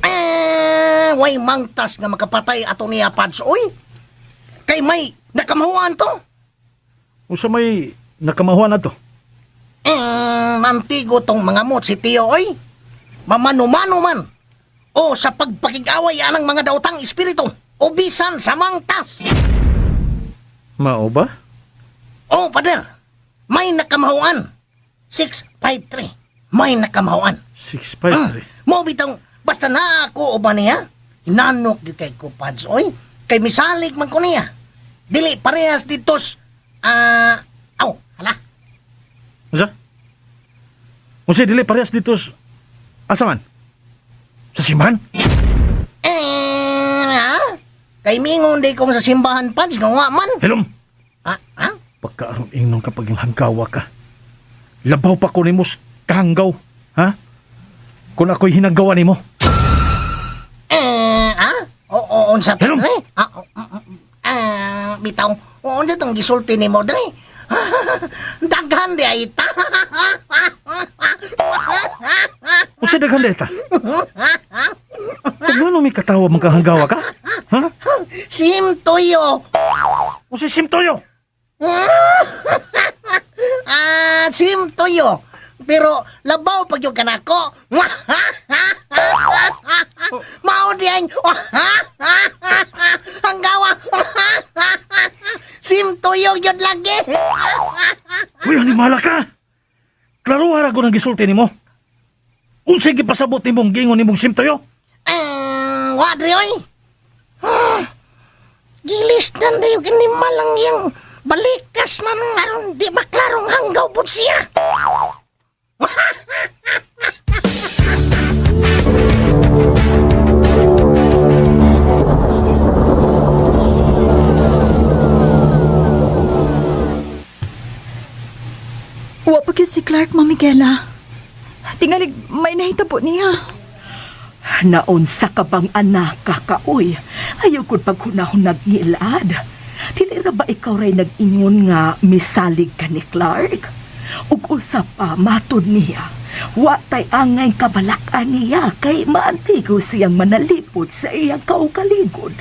Eh, way mangtas nga makapatay ato niya, Pads, oy. Kay may nakamahuan to. Usa may nakamahuan na to. Eh, nantigo tong mga mot si Tio, oy. Mamano-mano man. O sa pagpakigaway anang mga daotang espiritu. O bisan sa mangtas. Mao ba? Oh, pader. May nakamahuan. 653. May nakamahuan. 653. Mo bitang basta na ako o ba niya? Hinanok gyud kay ko Pads, oy. Kay misalig man ko niya. Dili parehas ditos. Ah, aw, hala. Unsa? Unsa dili parehas dito asa man? Sa simbahan? Eh, ha? Kay mingon di kong sa simbahan Pads nga wa man. Hilom! Ha? Ha? Pagkaaron ingnon kapag yung hanggawa ka. Labaw pa ko nimo sa kahanggaw. Ha? Kung ako'y hinagawa nimo. Eh, ha? O, o, unsa to, Hilom! dre? Ah, o, mm, mm, ah, bitaw. O, unsa tong gisulti nimo, dre? Daghan di ay ta. Unsa daghan deta? Kung ano may katawa magkahanggawa ka? Ha? Sim tuyo. Unsa simtoyo? Ah, sim tuyo. Pero labaw pag yung kanako. Mao di ay. Ang gawa. Sim tuyo yun lagi. Uy, animala ka! Klaro hara ko ng gisulti nimo. Unsay gipasabot nimong gingon nimong simtoyo? Ah, wa dre oy. Ah, Gilis na na yung animal ang iyang balikas man aron di maklarong hanggaw pud siya. Wa pa gyud si Clark, Ma'am Miguela. Tingalig may nahitabo niya. Naunsa ka bang anak kakaoy? Ayaw kong paghunahon nagngilad. Dili ra ba ikaw ray nag-ingon nga misalig ka ni Clark? Ug usa pa matud niya. Wa tay angay kabalak-an niya kay maantigo siyang manalipod sa iyang kaugalingon.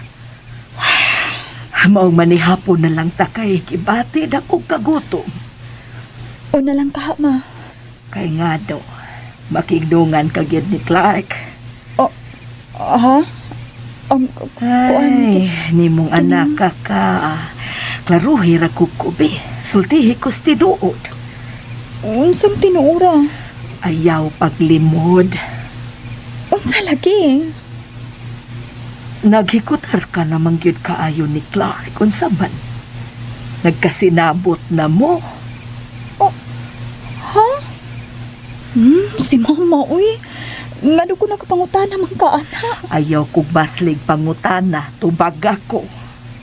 Maong manihapon na lang ta kay gibati na kog kagutom. Una lang ka, ma. Kay nga daw, makigdungan ka gyud ni Clark. Oh, ha? Kuan, Ay, nimong anak ka ka. Klaruhi ra ko kubi. Sultihi ko sa tinuod. Unsang tinuura? Ayaw paglimod. Unsa lagi? Naghikutar ka namang gyud kaayo ni Clark. Unsa man? Nagkasinabot na mo. Ha? Si mama, uy. Ngano ko nakapangutana man ka, anak. Ayaw kog baslig pangutana. Tubag ako.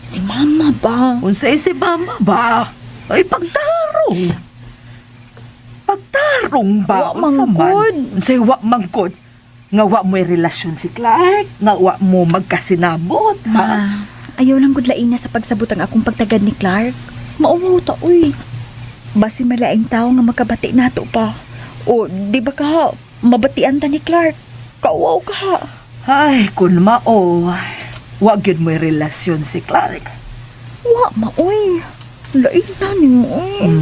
Si mama ba? Unsay si mama ba? Ay, pagtarong. Pagtarong ba? Wa Unsa man? manggod. Unsay wa manggod? Nga wa mo'y relasyon si Clark? Nga wa mo magkasinabot? Ha? Ma, ayaw lang gud lain na sa pagsabot ang akong pagtagad ni Clark. Mauwaw ta, uy. Basi malaing tao nga makabati nato pa. O, di ba ka, mabatian ta ni Clark. Kauwaw ka. Ay, kun mao, wa gyud mo'y relasyon si Clark. Wa, ma, uy. Lain na ni mo, uy.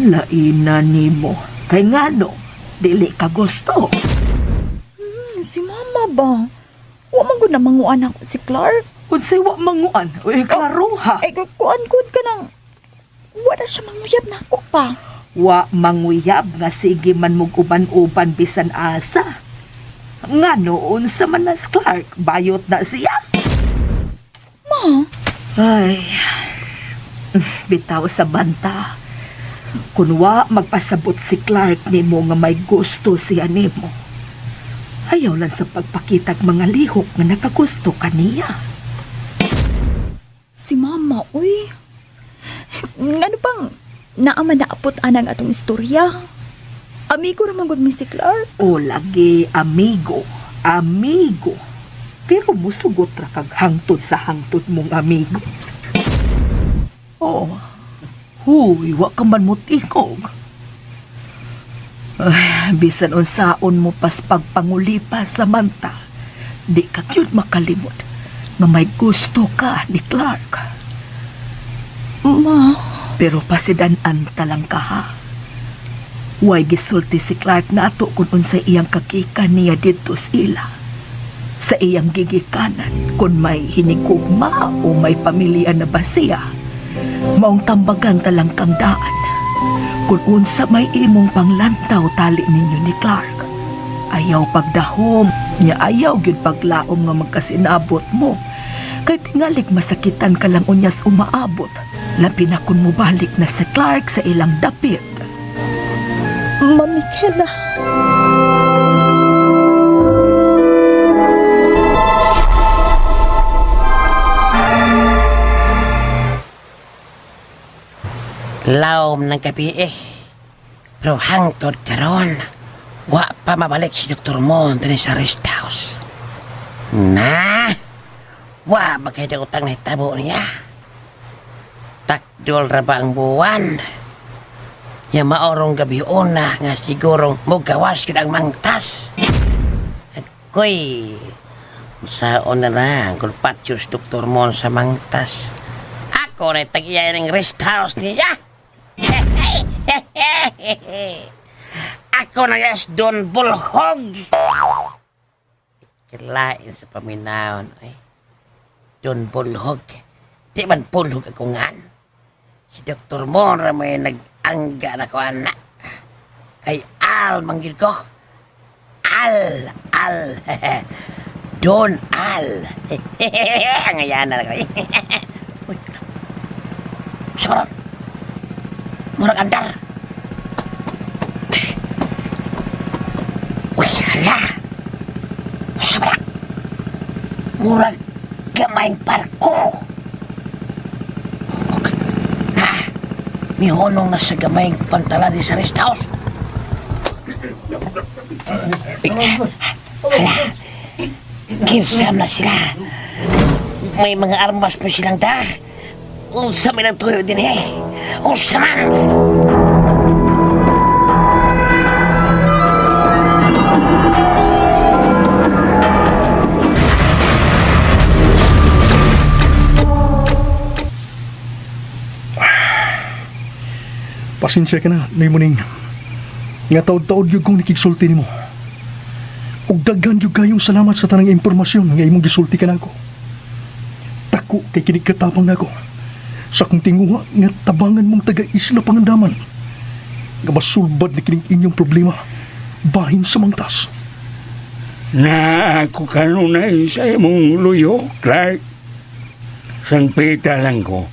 Lain na nimo. Kay ngano, dili ka gusto. Si mama ba? Wa man gud na manguan ako si Clark. Unsay wa manguan, uy, klaro ha. Ay, kuan gud ka nang... Wala siya manguyab na ako pa. Wa manguyab nga sige man mog uban-uban bisan asa. Ngano unsa man na si Clark, bayot na siya. Ma, Ay, bitaw sa banta. Kun wa magpasabot si Clark nimo nga may gusto siya nimo. Ayaw lang sa pagpakitag mga lihok nga nakagusto kaniya. si mama, uy. Ngano bang naaman naapot anang atong istorya? Amigo ra man gud mi si Clark. O lagi, amigo, amigo. Pero musugot ra kag hangtod sa hangtod mong amigo. Oh, huy, wa ka man motingog. Ay, bisan unsaon mo pas pagpangulipas, Samantha, di ka gyud makalimot nga may gusto ka ni Clark. Ma, Pero pasidan-an ta lang ka ha. Way gisulti si Clark nato kung unsay iyang kagikan niya didto sa ila. Sa iyang gigikanan kung may hinigugma o may pamilya na ba siya. Maong tambagan ta lang kang daan. Kung unsa may imong panglantaw tali ninyo ni Clark. Ayaw pagdahom, nya ayaw gyud paglaom nga magkasinabot mo. Kay tingalig masakitan ka lang unyas umaabot. Labi na kung mobalik na si Clark sa ilang dapit. Ma Michaela. Lawom ng gabi eh. Pero hangtod karon, wa pa mabalik si Dr. Mon dinhi sa rest house. Na, wa ba kay utang na hitabo niya? Takdol ra ba ang buwan? Ya maorong gabi una nga sigurong mugawas gyud ang mangtas. Ako'y saon na lang kung patyos Dr. Mon sa mangtas. Ako na tag-iya ng rest house niya. Ako na yes, Don Bulhog. Kilain sa paminawon ay. Don Bulhog. Di man bulhog ako ngan. Si Dr. Mora may nag-angga na ko anak. Kay Al manggil ko. Al, Al. Don Al. Ang ayan na ko. Uy. Sorot. Murag andar. Uy, hala. Sa ba? Murag gamayng barko. Okay. Ha? Mihonong na sa gamayng pantalan di sa rest house. Uy, hala. Kinsam na sila. May mga armas pa silang da. Unsa may nagtuyo din eh. Unsa man. Pasensya ka na, Nay Muning. Nga taod-taod gyud kong nakigsulti nimo. Ug daghan gyud kayong salamat sa tanang impormasyon nga imong gisulti kanako. Tako kay kini katapang nako. Sa akong tinguha nga tabangan mong taga-isla Pangandaman. Nga masulbad ni kining inyong problema bahin sa mangtas. Na ako kanunay sa imong luyo, Clark. Sangpita lang ko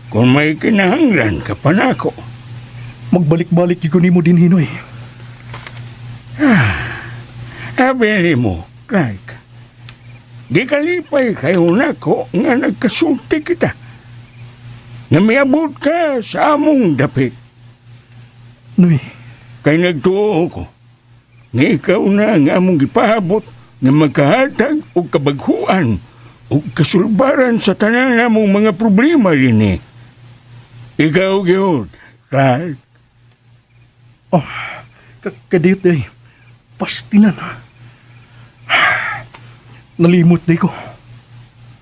kung may kinahanglan ka pa nako. Magbalik-balik gyud ko nimo din hinoy. Abi nimo, Clark. Gikalipay kayo nako nga nagkasulti kita. Nga miabot ka sa among dapit. Noy. Kay nagtuo ko nga ikaw na ang among gipaabot nga magkahatag og kabaghuan og kasulbaran sa tanan namong mga problema dinhi. Ikaw gyud, Clark. Oh, kadiyot day. Pastilan. Nalimot day ko.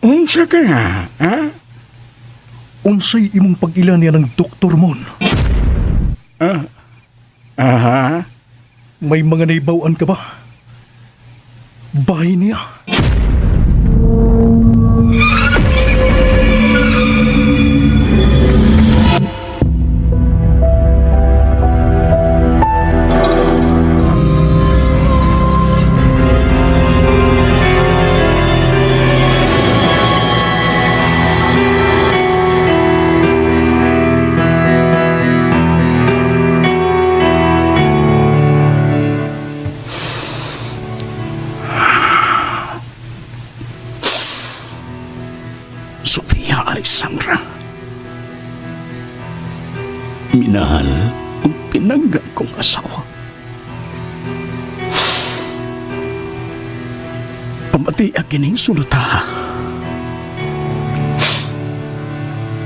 Unsa ka na, ha? Unsay imong pag-ila niya ng Doktor Mon? Aha. May mga naibawan ka ba? Bahay niya. Sofia Alexandra. Minahal ang pinangga kong asawa. Pamati kining sulata.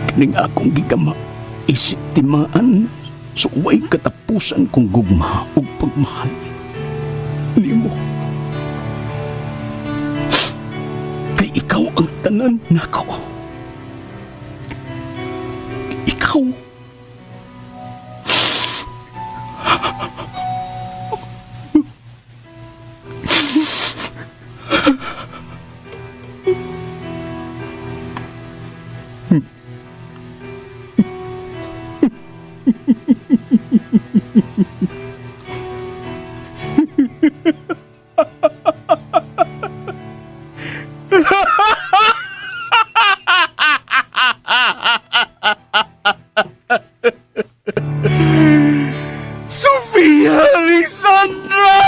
Kining akong gigama isip timaan sa way katapusan kong gugma ug pagmahal nimo. Kay ikaw ang tanan nako. Ikaw. Sofia Alexandra!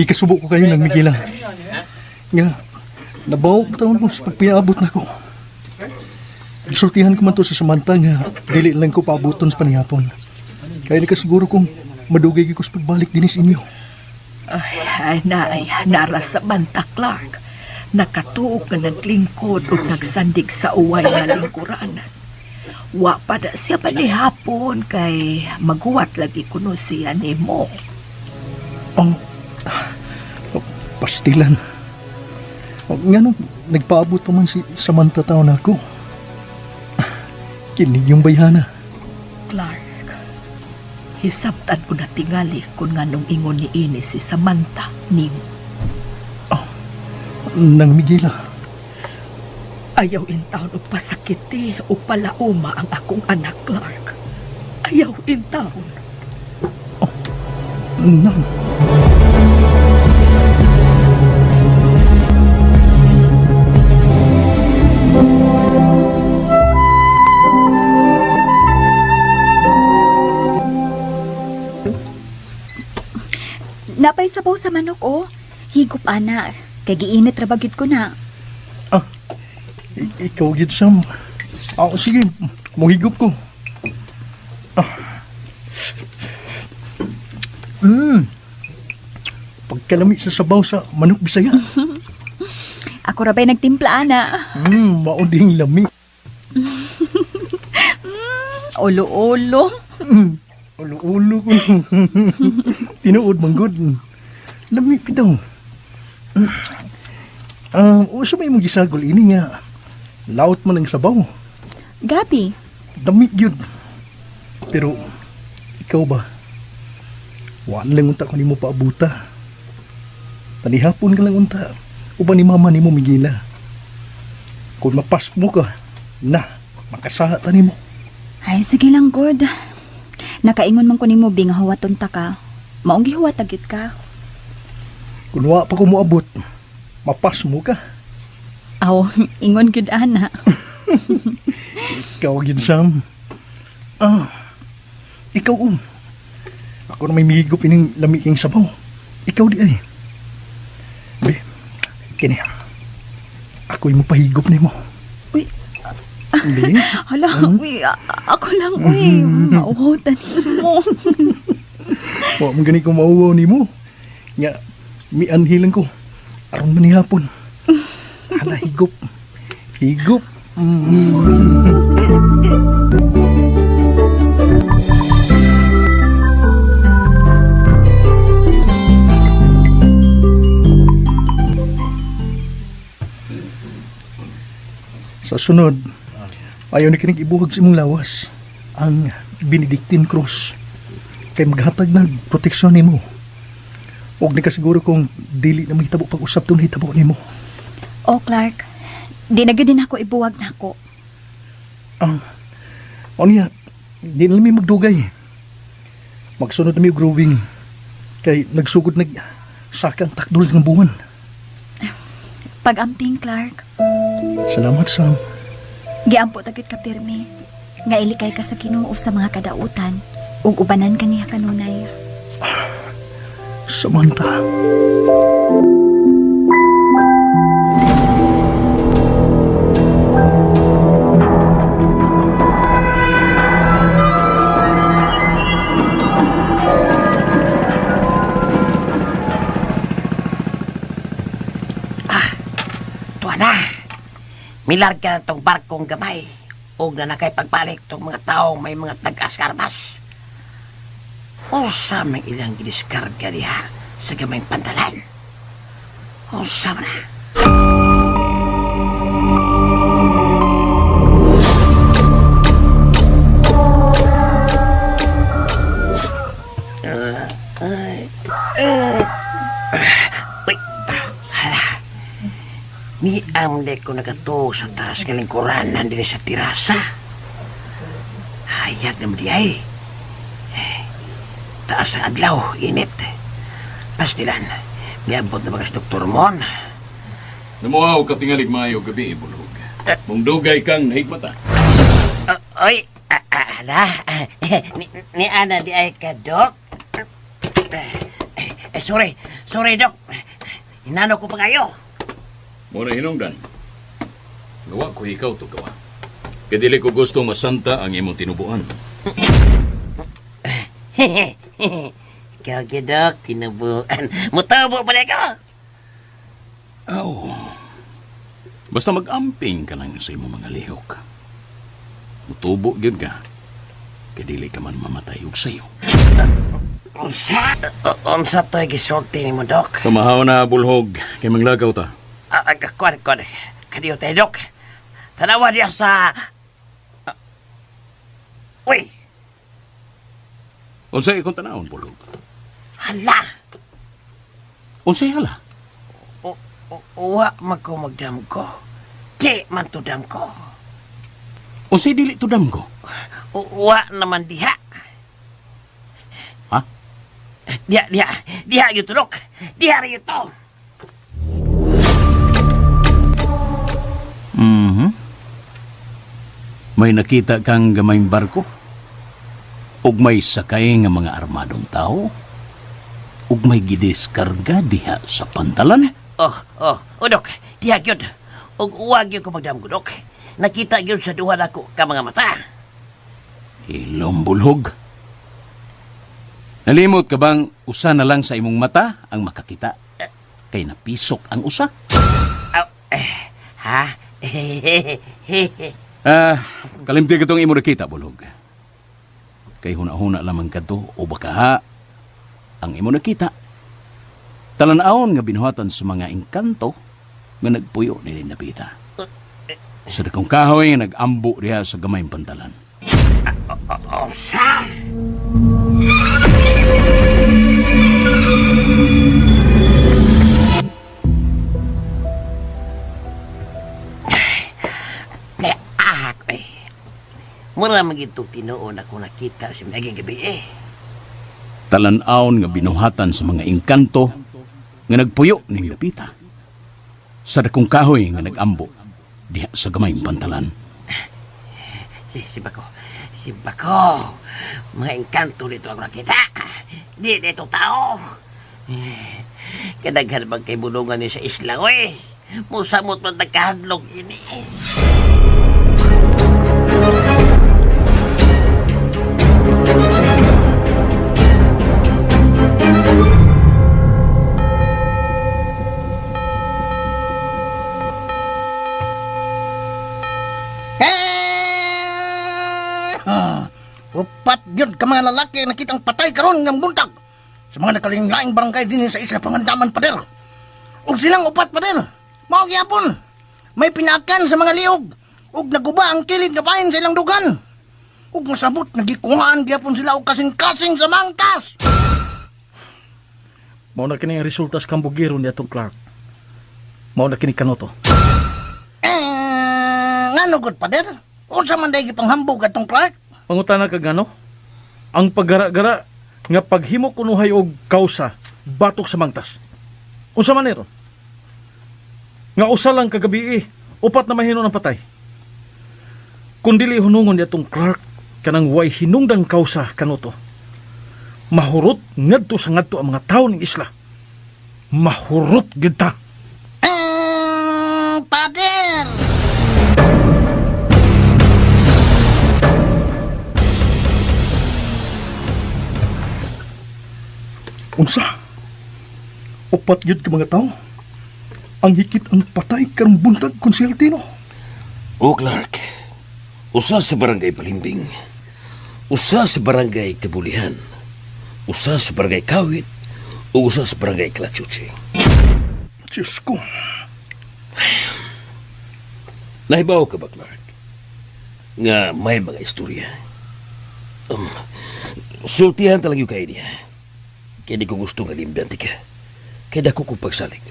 Gikasubo ko kayo ng Miguela. Nga, nabaw ko taon ko sa pagpinaabot na ko. Gisultihan ko man to sa Samantha nga dili lang ko paabuton sa panihapon. Kaya nakasiguro kong madugay gyud ko sa pagbalik dinhi sa inyo. Ay, nay, nara sa Manta Clark. Nakatuog nga naglingkod o nagsandig sa uway nga lingkuran. Wa pa na siya panihapon kay maguwat lagi kuno siya nimo. Oh, pastilan. Nga nung nagpaabot pa man si Samantha taon ako. Kinig yung bayhana. Clark, hisabtan ko na tingali kung nganong ingon ni ini si Samantha nimo. Nang Miguela. Ayaw in taon og pasakiti o palauma ang akong anak, Clark. Ayaw in taon. Nang. Napay sabaw sa manok, oh. Higop, ana. Kay giinit ra ba gyud ko na. Ah, ikaw gyud Sam. Ah, sige, mohigop ko. Ah. Pagkalami sa sabaw sa manok Bisaya. Ako ra ba'y nagtimpla, ana. Mao ding lami. Ulo-ulo. Ulo-ulo ko. Tinuod man gud. Lami bitaw. Usa may imong gisagol ini nga laot man ang sabaw. Gabi, Dami gyud. Pero ikaw ba? Wa na lang unta ko nimo paabuta. Tanihapon ka lang unta. Uban ni mama nimo Miguela. Kung mapas mo ka, na, makasaha ta nimo. Ay, sige lang, good. Nakaingon man ko nimo bi nga huwaton ta ka. Maong gihuwat ta gyud ka. Kung wa pa ko moabot, mapas mo ka. Aw, ingon gyud ana. Ikaw gyud Sam. Ah, ikaw um. Ako na may mihigop ining lami king sabaw. Ikaw di ay. Be, kini. Ako'y mapahigop nimo. Uy. Be, Hala, uy, ako lang, uy. Mauhaw ta nimo. wa man gani ko mauwaw nimo. Nga, mianhi lang ko. Aron man ni hapon. Hala, higop. Higop. Sa sunod, ayaw ni kinig ibuhag sa imong lawas ang Benedictine Cross kay maghatag na proteksyon nimo. Og ni kasiguro kung dili na mahitabo pag-usap tong nahitabo nimo. Oh, Clark. Di na gyud din ako ibuwag nako. Ah, niya, di na lang mi magdugay. Magsunod na mi og growing. Kay nagsugod nag saka ang takdol ng buwan. Pag-amping, Clark. Salamat, Sam. Giampo ta gyud ka pirmi. Nga ilikay ka sa Ginoo sa mga kadautan ug ubanan kaniya kanunay. Samantha. Tuwa na. Milarga na tong barkong gamay. Ug na nakay pagbalik tong mga tao may mga tag-askarmas. Usa may ilang gidiskarga diha sa gamayng pantalan. Usa man na. Uy, hala. Ni amde ko nagatuo sa taas ng lingkuranan din sa tirasa. Hayag naman di ay. Eh, taas ang adlaw, init. Pastilan, miabot na mga si Dr. Mon. Namuhaw ka tingalig maayo gabi, bulog. Mong dugay kang nahigmata. Oy, ala. Ni Ana di ay ka, Dok. Eh, sorry, sorry, Dok. Hinano ko pa kayo. Muna hinungdan. Gawa ko ikaw to gawa. Kay dili ko gusto masanta ang imong tinubuan. Ikaw, gyud, Dok, tinubuan. Mutubo pala ko. Aw. Basta mag-amping ka lang sa imong mga lihok. Mutubo gyud ka. Kay dili ka man mamatay og sayo. Unsa? Unsa to'y gisulti ni mo, Dok? Tumahaw na bulhog kay manglagaw ta. Kuan, kuan. Kadiyo tayo, Dok. Tanawa niya sa... Uy, Unsay ikong tanawon bulhog? hala! Unsay hala? Uwa man ko magdam ko. Di man to dam ko. Unsay dili to damgo? Uwa naman diha. Ha? Diha, diha. Diha yun to, Dok. Diha rin yun to. Mhm. May nakita kang gamayng barko? Ug may sakay nga mga armadong tao? Ug may gidiskarga diha sa pantalan? Oh, oh, oh, Dok. Diha yun. Ug uwa yun ko magdam ko, Dok. Nakita yun sa duha nako ka mga mata. Ilong bulhog. Nalimot ka bang usa na lang sa imong mata ang makakita? Kay napisok ang usa. Aw, eh, ha? Ah, kalimti ka tong imo nakita, bulhog. Kay huna-huna lamang kadto o baka ha, ang imo nakita. Talan-awon nga binuhatan sa mga engkanto nga nagpuyo ni Napita. Sa dakong kahoy nga nag-ambo diha sa gamayng pantalan. Unsa? Kaya ahak eh. Mura magitong tinuon ako nakita sa naging gabi eh. Talan-awon nga binuhatan sa mga engkanto nga nagpuyo ning Lapita. Sa dakong kahoy nga nag-ambo diha sa gamayng pantalan. Si Bako. Si Bako. Mga engkanto dito ako nakita. Di dito tao. Eh, kadaghan bang kay bulungan ni sa isla, oy. Musamot man nagkahadlok ini. Eh! Upat yun ka mga lalaki nakitang patay karon ng buntag sa mga nakaling-laing barangay din sa Isla Pangandaman, pader. Ug silang upat, pader. Mao gyapon. May pinakan sa mga liog. Ug naguba ang kilid nga bahin sa ilang dugan. Ug masabot nagikuhaan gyapon sila og kasing-kasing sa mangkas. Mao na kini ang resulta sa kambugiro ni atong Clark. Mao na kini kanoto. Eh, ngano gud, pader? Unsa man day gipanghambog atong Clark? Pangutana ka gano? Ang paggara-gara nga paghimo kunuhay og kausa batok sa mangtas. Unsa man ron? Nga usa lang kagabi upat na mahino ng patay. Kung dili hunungon ni atong Clark kanang way hinungdang kausa kanoto. Mahurot ngadto sa ngadto ang mga tawo ng isla. Mahurot gid ta. Pader! Unsa? Upat yun ka mga tao. Ang hikit ang patay karong buntag, Konsehal Tino. O Clark, usa sa barangay Balimbing, usa sa barangay Kabulihan, usa sa barangay Kawit, ug usa sa barangay Kalachuchi. Diyos ko. Nahibaw ka ba, Clark? Nga may mga istorya. Sultihan talaga yung kay niya. Kaya di ko gusto nga limdan ti ka. Kaya dako kong pagsalig.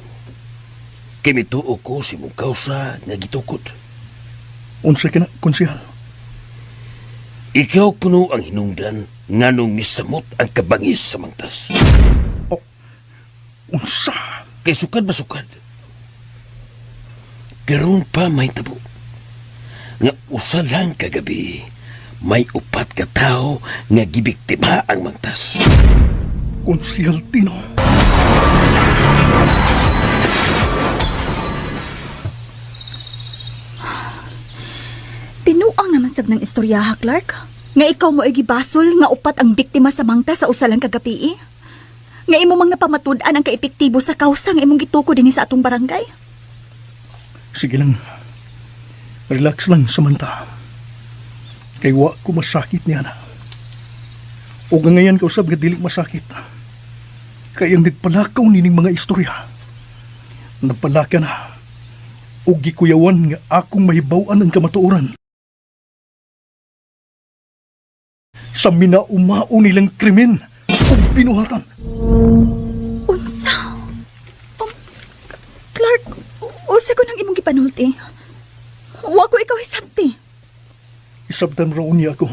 Kay mituo ko si mong kausa nga gitukod. Unsa ka na, Konsehal? Ikaw kuno ang hinungdan nganong misamot ang kabangis sa mangtas. Oh, unsa? Kay sukad ba sukad? Karon pa may tabo. Nga usa lang kagabi, may upat ka tao nga gibiktima ang mangtas. Konsehal Tino. Pinuang naman sab ng istoryaha, Clark. Nga ikaw mo ay gibasol nga upat ang biktima sa mangta sa usalang kagabi. Nga imo mang napamatud-an ang kaepektibo sa kausa nga imong gituko dinhi sa atong barangay. Sige lang. Relax lang, Samantha. Kay wa ko masakit niya na. O nga ngayon kausap nga dili masakit. Kay ang nagpalakaw nining mga istorya. Nagpalaka na. O gikuyawan nga akong mahibaw-an ang kamatuoran. Sa minaumao nilang krimen o binuhatan. Unsa? Clark, usa ko nang imong gipanulti. Wa ko ikaw hisabti. Isabtan raon niya ako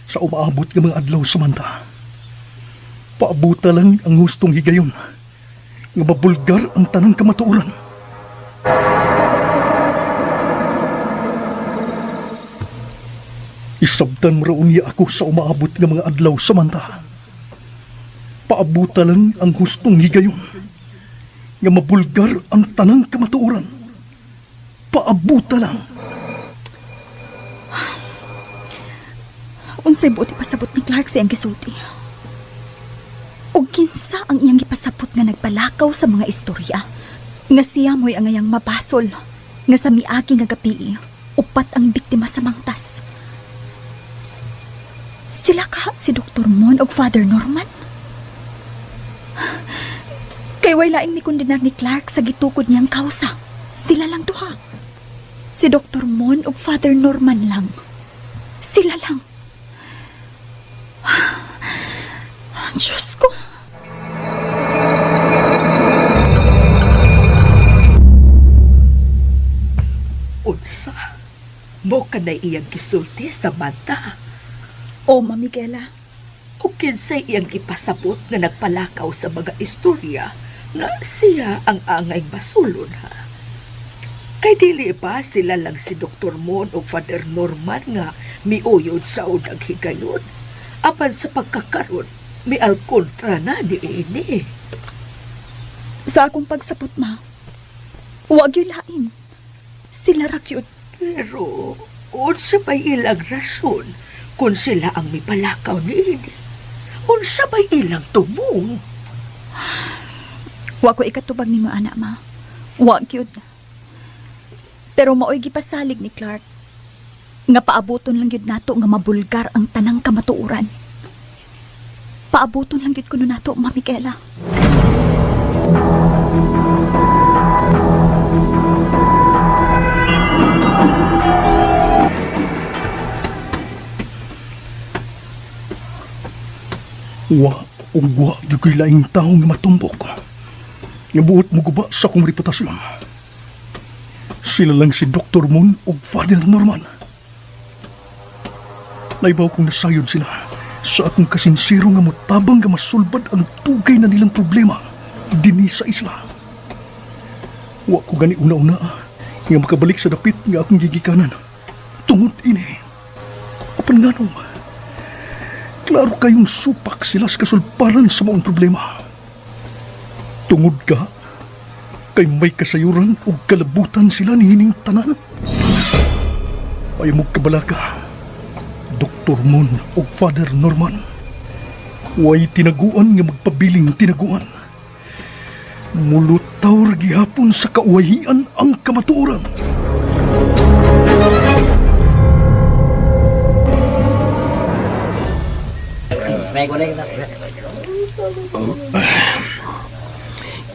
sa umaabot nga mga adlaw, Samantha. Paabuta lang ang hustong higayon nga mabulgar ang tanang kamatuoran. Isabtan raon niya ako sa umaabot nga mga adlaw, Samantha. Paabuta lang ang hustong higayon nga mabulgar ang tanang kamatuoran. Paabuta lang. Unsay buot ipasabot ni Clark sa iyang gisulti? O kinsa ang iyang gipasabot nga nagpalakaw sa mga istorya? Nga siya mo'y angayang mabasol, nga sa miagi nga gabii, upat ang biktima sa mangtas. Sila ka si Dr. Mon og Father Norman? Kay way laing mikondenar ni Clark sa gitukod niyang kausa. Sila lang duha. Si Dr. Mon og Father Norman lang. Sila lang. Diyos ko. Unsa? Mo ka na iyang gisulti, Samantha. O, Ma Miguela. O kinsay iyang ipasabot nga nagpalakaw sa mga istorya nga siya ang angay basulon ha. Kay dili ba sila lang si Dr. Mon o Father Norman nga miuyod sa unang higayon? Apan sa pagkakaron, mialkontra na ni ini. Sa akong pagsapot, ma. Huwag yun lain. Sila ra gyud. Pero unsa may ilang rason kung sila ang mipalakaw ni ini? Unsa may ilang tumong? Wa ko ikatubag nimo ana, ma. Wa gyud. Pero maoy gipasalig ni Clark nga paaboton lang gyud nato nga mabulgar ang tanang kamatuoran. Paaboton lang gyud kuno nato, Ma Micaela. Wa ug wa gyud ko'y laing tawo nga matumbok. Nga buot mo guba sa akong reputasyon. Sila lang si Dr. Moon ug Father Norman. Naibaw kong nasayod sila sa akong kasinsero nga motabang nga masulbad ang tugay na nilang problema dinhi sa isla. Wa ko gani una-una nga makabalik sa dapit nga akong gigikanan. Tungod ini. Apan nganong? Klaro kayong supak sila sa kasulparan sa maong problema. Tungod ka, kay may kasayuran o kalabutan sila ni hining tanan. Ayaw mo kabalaka, Dr. Moon o Father Norman. Way tinaguan nga magpabiling tinaguan. Mulutaw ra gihapon sa kauwahian ang kamatuoran.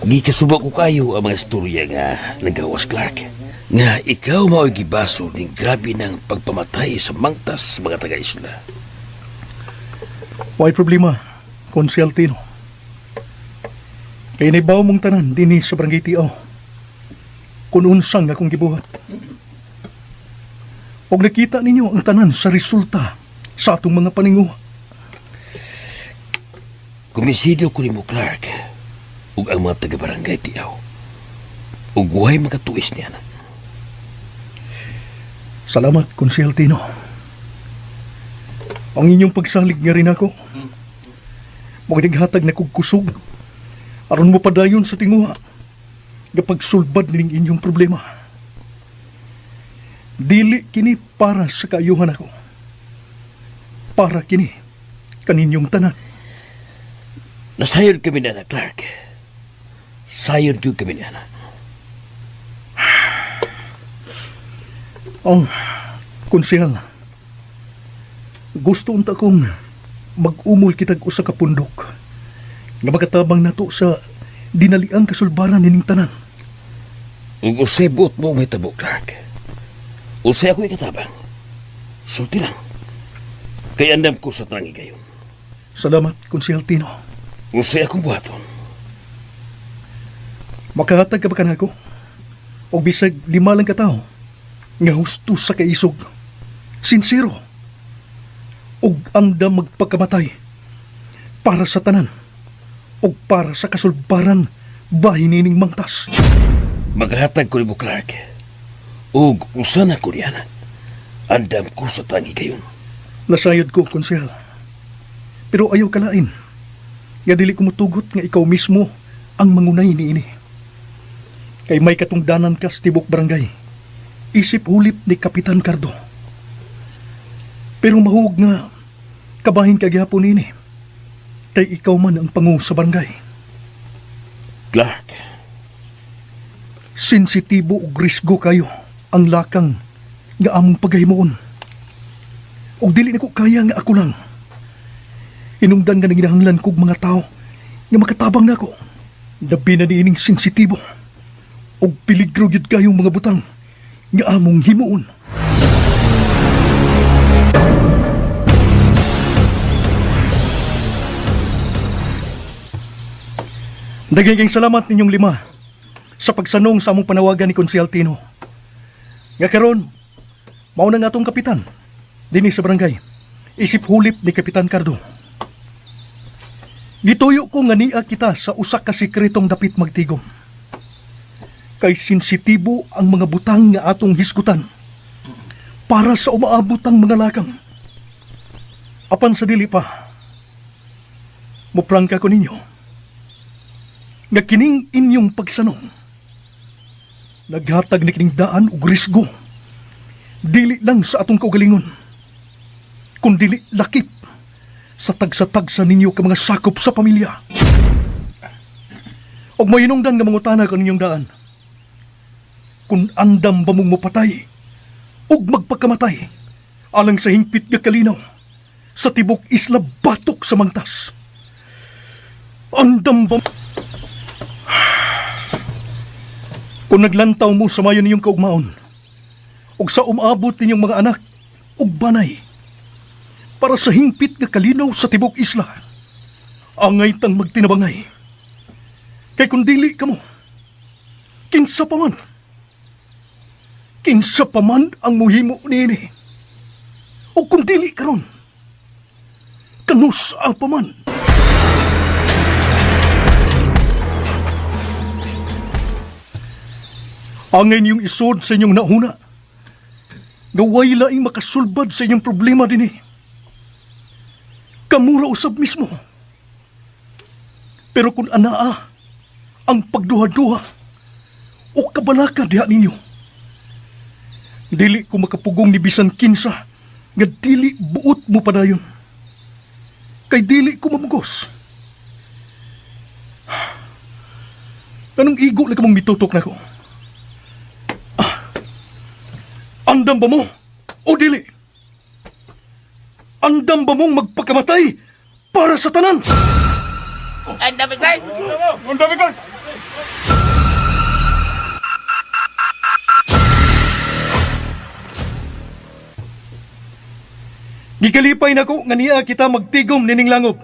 Gikasuba ko kayo ang mga istorya nga nagawas, Clark. Nga ikaw mao'y gibasol ning grabe ng pagpamatay sa mangtas sa mga taga-isla. Way problema, Konsyal Tino. Kay naibaw mong tanan dinhi sa Barangay Tiaw. Kung unsang akong gibuhat. Og nakita ninyo ang tanan sa resulta sa atong mga paninguha. Kumisido ko nimo, Clark, ug ang mga taga-barangay Tiaw. Ug way makatuis niya na. Salamat, Konsyal Tino. Ang inyong pagsalig nga rin ako. Magnaghatag na kog kusog. Aron mo padayon sa tinguha. Gapagsulbad ning inyong problema. Dili kini para sa kaayuhan ako. Para kini kaninyong tanan. Nasayod kami na, Clark. Sayod gyud kami na. Oh, Konsyal. Gusto unta kong mag-umol kitag usa ka pundok nga makatabang nato sa dinaliang kasulbaran nining tanan. Ug usay buot mo mahitabo, Clark. Usay ako ikatabang. Sulti lang. Kay andam ko sa tanang higayon. Salamat, Konsyal Tino. Usay akong buhaton. Makahatag ka ba kanako? O bisag 5 lang ka tawo nga husto sa kaisog, sinsero, ug andam magpakamatay para sa tanan ug para sa kasulbaran bahin nining mangtas. Magahatag ko nimo, Clark. Ug usa na ko niya. Andam ko sa tangi kayon. Nasayod ko, Konsehal. Pero ayaw kalain. Nga dili ko motugot nga ikaw mismo ang mangunay niini. Kay may katungdanan ka sa tibok barangay. Isip hulip ni Kapitan Cardo. Pero mahug nga kabahin ka gihapon niini. Kay ikaw man ang pangu sa barangay. Clark. Sensitibo ug risgo kayo ang lakang nga among paghimuon. Ug dili nako kaya nga ako lang. Inungdan nga nanginahanglan kog mga tao nga makatabang nako. Labi na niining sensitibo ug peligro gyud kayong mga butang nga among himuon. Nagiging salamat ninyong 5 sa pagsanong sa among panawagan ni Konsehal Tino. Nga karon, mao na nga atong kapitan dinhi sa barangay. Isip hulip ni Kapitan Cardo. Gituyo ko nga niya kita sa usa ka sekretong dapit magtigom. Kay sensitibo ang mga butang nga atong hisgutan para sa umaabot ang mga lakang. Apan sa dili pa, muprangka ko ninyo nga kining inyong pagsanong naghatag ni kining daan og risgo dili lang sa atong kaugalingon kundili lakip sa tagsa-tagsa ninyo ka mga sakop sa pamilya. Og mahinungdan nga mangutana ka ninyong daan kung andam ba mong mapatay ug magpakamatay alang sa hingpit nga kalinaw sa tibok isla batok sa mangtas. Andam ba kung naglantaw mo sa mayo ninyong kaugmaon ug sa umaabot ninyong mga anak ug banay para sa hingpit nga kalinaw sa tibok isla, angay tang magtinabangay. Kay kung dili kamo, kinsa pa man, kinsa pa man ang muhimo niini. O kung dili karon, kanus pa man. Angay niyong isod sa inyong nauna, gaway laing makasulbad sa inyong problema dinhi. Kamura usab mismo. Pero kung anaa ang pagduha-duha o kabalaka diha ninyo, dili ko makapugong ni bisan kinsa nga dili buot mo padayon. Kay dili ko mamugos. Anong igo na kamong mitutok nako? Andam ba mo o dili? Andam ba mong magpakamatay para sa tanan? Andam, Clark! Andam, Clark! Gikalipay nako nga niya kita magtigom nining langob.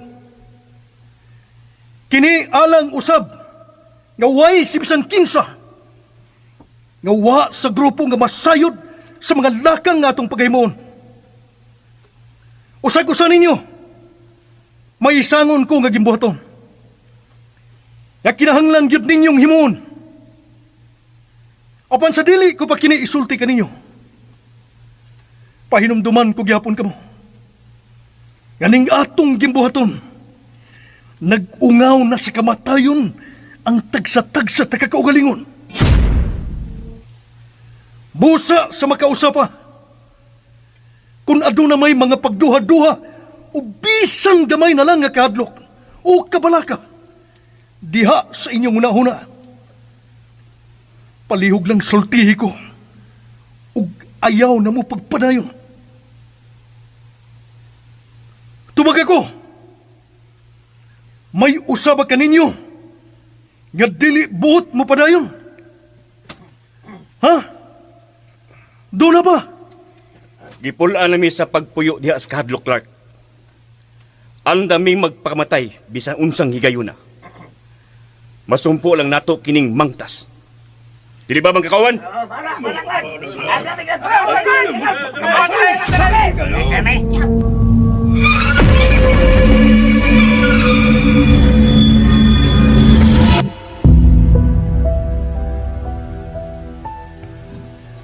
Kini alang usab nga way si bisan kinsa nga wa sa grupo nga masayod sa mga lakang nga atong paghimuon. Usag-usa ninyo, may isangon ko nga gimbuhaton. Nga kinahanglan gyud ninyong himuon. Apan sa dili ko pa kini isulti kaninyo. Pahinumduman ko gyapon kamo. Ganing atong gimbuhaton, nag-ungaw na sa kamatayon ang tagsa-tagsa takakaugalingon. Busa sa makausapa, kung aduna may mga pagduha-duha o bisan gamay na lang nga kahadlok o kabalaka, diha sa inyong una-una. Palihog lang sultihi ko, ug ayaw na mo pagpadayon. Tubag ako, may usaba ka ninyo nga dili buot mo padayon. Ha? Doon na ba? Gipulaan nami sa pagpuyo diha sa kahadlok, Clark. Ang daming magpakamatay bisan unsang higayuna. Masumpo lang nato kining mangtas. Dili ba mga kakawan?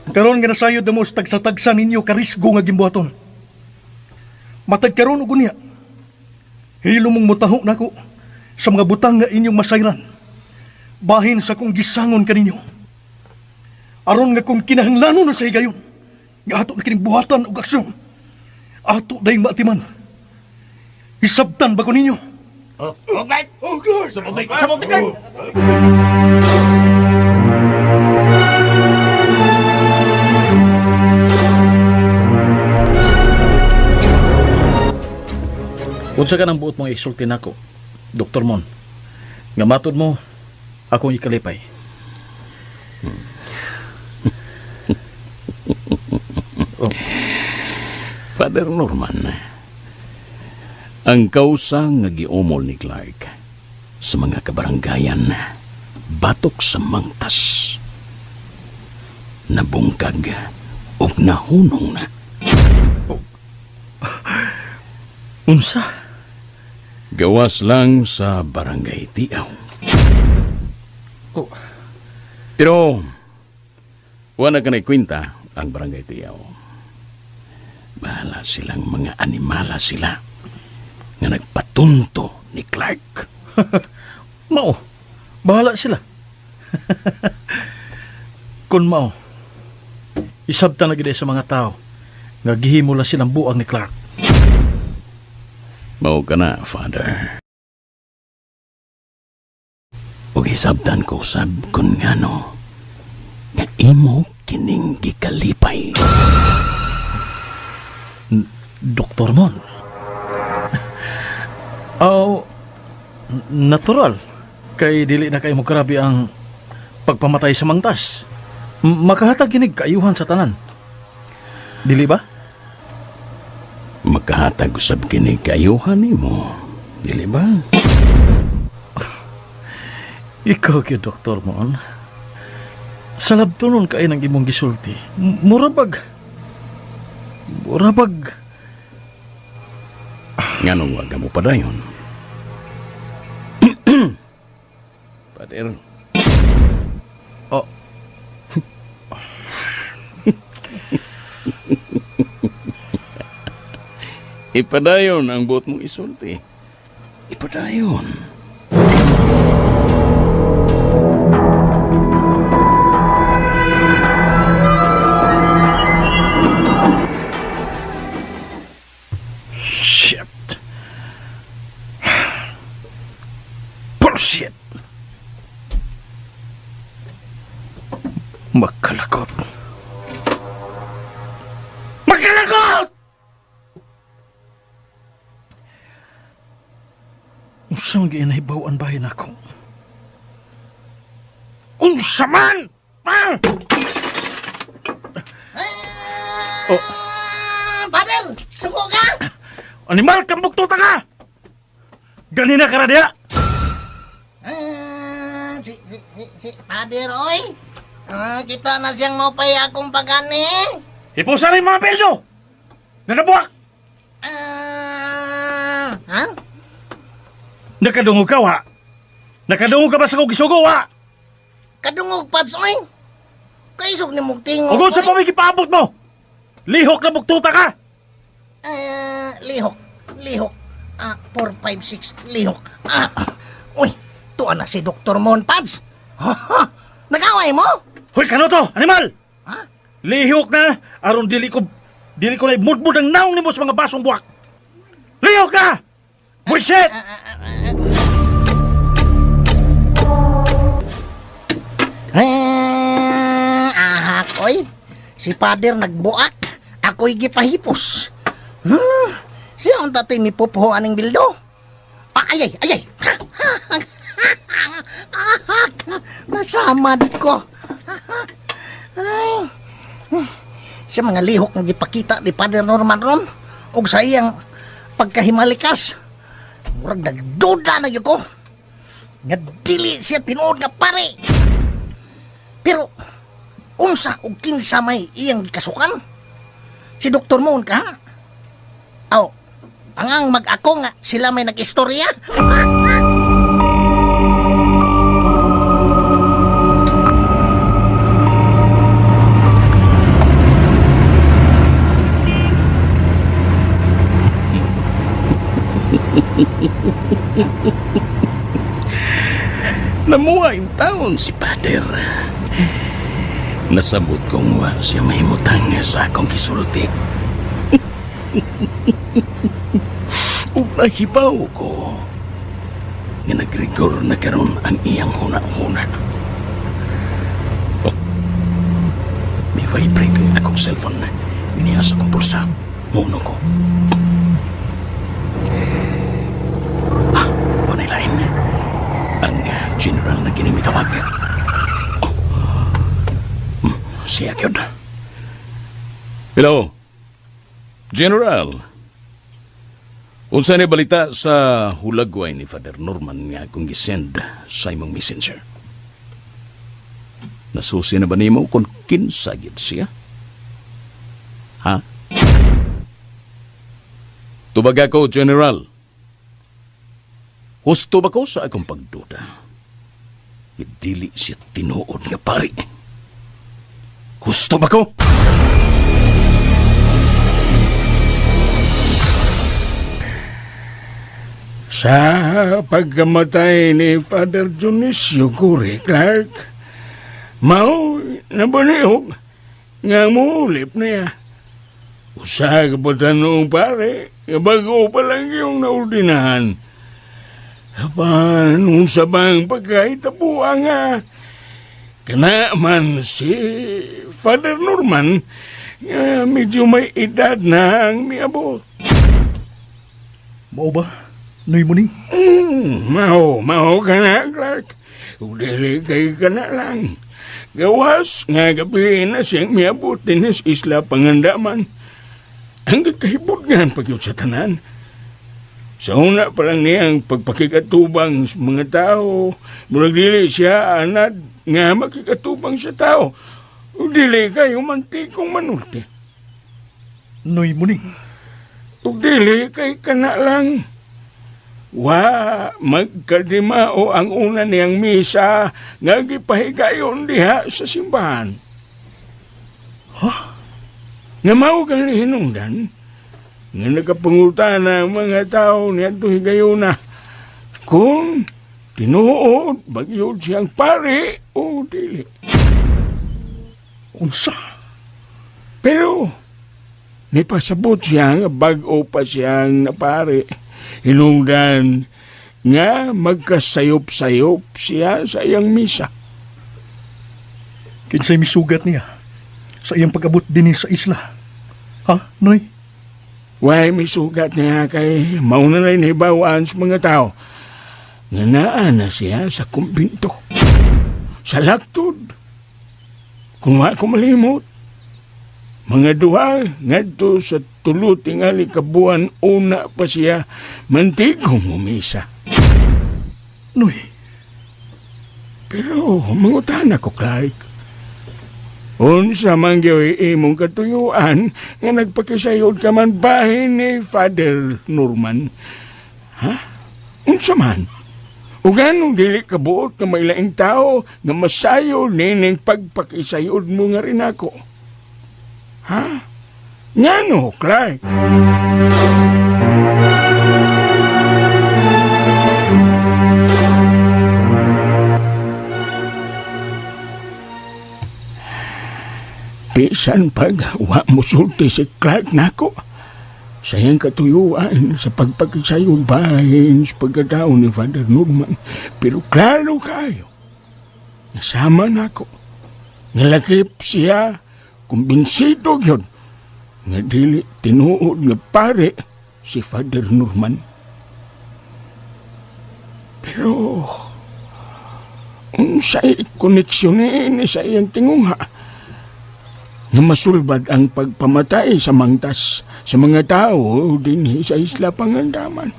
Karon nga nasayod na mo sa tagsa-tagsa ninyo karisgo nga gimbuhaton. Matag karon og unya, hilo mong mutaho nako sa mga butang nga inyong masayran. Bahin sa kong gisangon kaninyo. Aron nga kung kinahanglanon na sa higayon, nga ato na kining buhatan og aksyon, ato dayong maatiman. Isabtan ba ko ninyo? Oh, Clark! Oh, Clark! Sabog, Clark! Unsa ka nang buot mong isulti nako, Dr. Mon? Nga matod mo, akong ikalipay. Oh. Father Norman, ang kausa nga giumol ni Clark sa mga kabaranggayan batok sa mangtas, nabungkag ug nahunong na. Oh. Unsa? Gawas lang sa barangay Tiaw. Oh. Pero wala ka na kwenta ang barangay Tiaw. Bahala silang mga animala sila nga nagpatunto ni Clark. Mao, bahala sila. Kun mao, isabta na gid sa mga tao nga gihimo lang silang buang ni Clark. Mao ka na, Father. Ug hisabtan ko sab kun ngano nga imo kining gikalipay. Dr. Mon. Aw, natural. Kay dili na kay mo grabe ang pagpamatay sa mangtas. Makahatag kinig kaayuhan sa tanan. Dili ba? Makahatag usab kini kaayuhan nimo. Dili ba? Ikaw gyud, Dr. Mon. Sa labtonon kay nang imong gisulti. Murabag. Murabag. Nganong wag ka mo padayon? Pader. Oh. Ipadayon ang buot mong isulti. Ipadayon. Shit. Bullshit. Makalakot. Makalakot! Unsang ginahibaw-an bahin ako? Unsa man! Ah! Oh. Pader, suko ka? Animal kang buktuta ka! Ganina ka na diya! Ah, si Pader, oy. Ah, kita na siyang maupay akong pagani. Ipusa rin mga pelyo! Nanabuak! Ah, ha? Nakadungog ka, wa? Nakadungog ka ba sa kong gisugo, wa? Kadungog, Pads, oy. Kaisog ni mong tingog, Ugod sa oy. pamikipaabot mo! Lihok na buktuta ka! Ah, lihok, lihok. Ah, 4, 5, 6, lihok. Ah, uy, tuwa na si Dr. Mon, Pads. Nag-away mo? Hoy, kano to? Animal! Ha? Lihok na! Aron dili ko na imudmud ang naong nimo sa mga basong buwak! Lihok na! Bullshit! Eh, ahak, oy. Si Father nagbuak. Ako'y gipahipos. Siya ang tato'y mipupuho aning bildo. Ah, ayay, ayay. Ahak, nasamad ko. Ay. Siya mga lihok nga gipakita ni Father Norman ron. Og sa iyang pagkahimalikas. Murag nagduda na yun ko. Nga dili siya tinuod nga pare. Pero, unsa og kinsa may iyang gikasukan? Si Dr. Moon ka, ha? Aw, ang mag-ako nga sila may nag-istorya. Namuha yung taon si Pader. Nasabot kong wa siya mahimutang sa akong gisulti. Ug nahibaw ko nga nagrigor na karon ang iyang huna-huna. Oh, may vibrate ang akong cellphone na niya sa akong bulsa. Muno ko. Ah, wanay lain. Ang general na ginimitawag. Oh. Siya gyud. Hello, General. Unsa ni balita sa hulagway ni Father Norman nga akong gisend sa imong messenger? Nasusi na ba nimo kung kinsa gyud siya? Ha? Tubag ako, General. Husto ba ko sa akong pagduda? Dili siya tinuod nga pari. Husto ba ko? Sa pagkamatay ni Father Dionisio Guri Clark, mao nabanihog nga muulip niya. Usa ka pa tanong pare, nga bago pa lang yung naordinahan. Apan, unsa bang pagkahitabuan nga, kana man si Father Norman, nga medyo may edad na ang miabot. Mao ba? Noy mo ning? Mao ka na, Clark. Kung dili kay ka na lang. Gawas nga gabi na siyang miabot din sa Isla Pangandaman. Ang gakahibot nga pagyud sa tanan. Sa una pa lang niyang pagpakikatubang sa mga tao, murag dili siya anad nga makikatubang sa tao. Ug dili kayo mantikong manulti. Noy mo ning. Ug dili kay kana lang. Wa magkadimao ang una niyang misa nga gipahigayon diha sa simbahan. Ha? Nga mao kang hinungdan, Nga nakapangutan ang mga tao niadto higayuna kung tinuod bagyod siyang pare o dili. Unsa? Pero nipasabot siya nga bag-o pa siyang napare. Hinungdan nga magkasayop-sayop siya sa iyang misa. Kinsay misugat niya sa iyang pag-abot dinhi sa isla. Ha, Noy? Way misugat niya kay mauna na nahibawaan sa mga tao nga naa na siya sa kumbinto. Sa laktod. Kung wa ko malimot, mga duha ngadto sa tulo tingali ka buwan una pa siya mantigong umisa. Noy. Pero mangutan ako, Clark. Unsa man gyud imong katuyuan nga nagpakisayod ka man bahin ni Father Norman? Ha? Unsa man? Ug anong dili ka buot nga may laing tao nga masayo nining pagpakisayod mo nga rin ako? Ha? Ngano, Clark? Bisan pag wa musulti si Clark nako, sayang katuyuan sa pagpakisayod bahin sa pagkatao ni Father Norman. Pero klaro kayo, nasama nako, nalakip siya, kumbinsido yun, nga dili tinuod nga pare si Father Norman. Pero, unsay koneksyon ni sa iyang tinguha, nga masulbad ang pagpamatay sa mangtas sa mga tao dinhi sa Isla Pangandaman.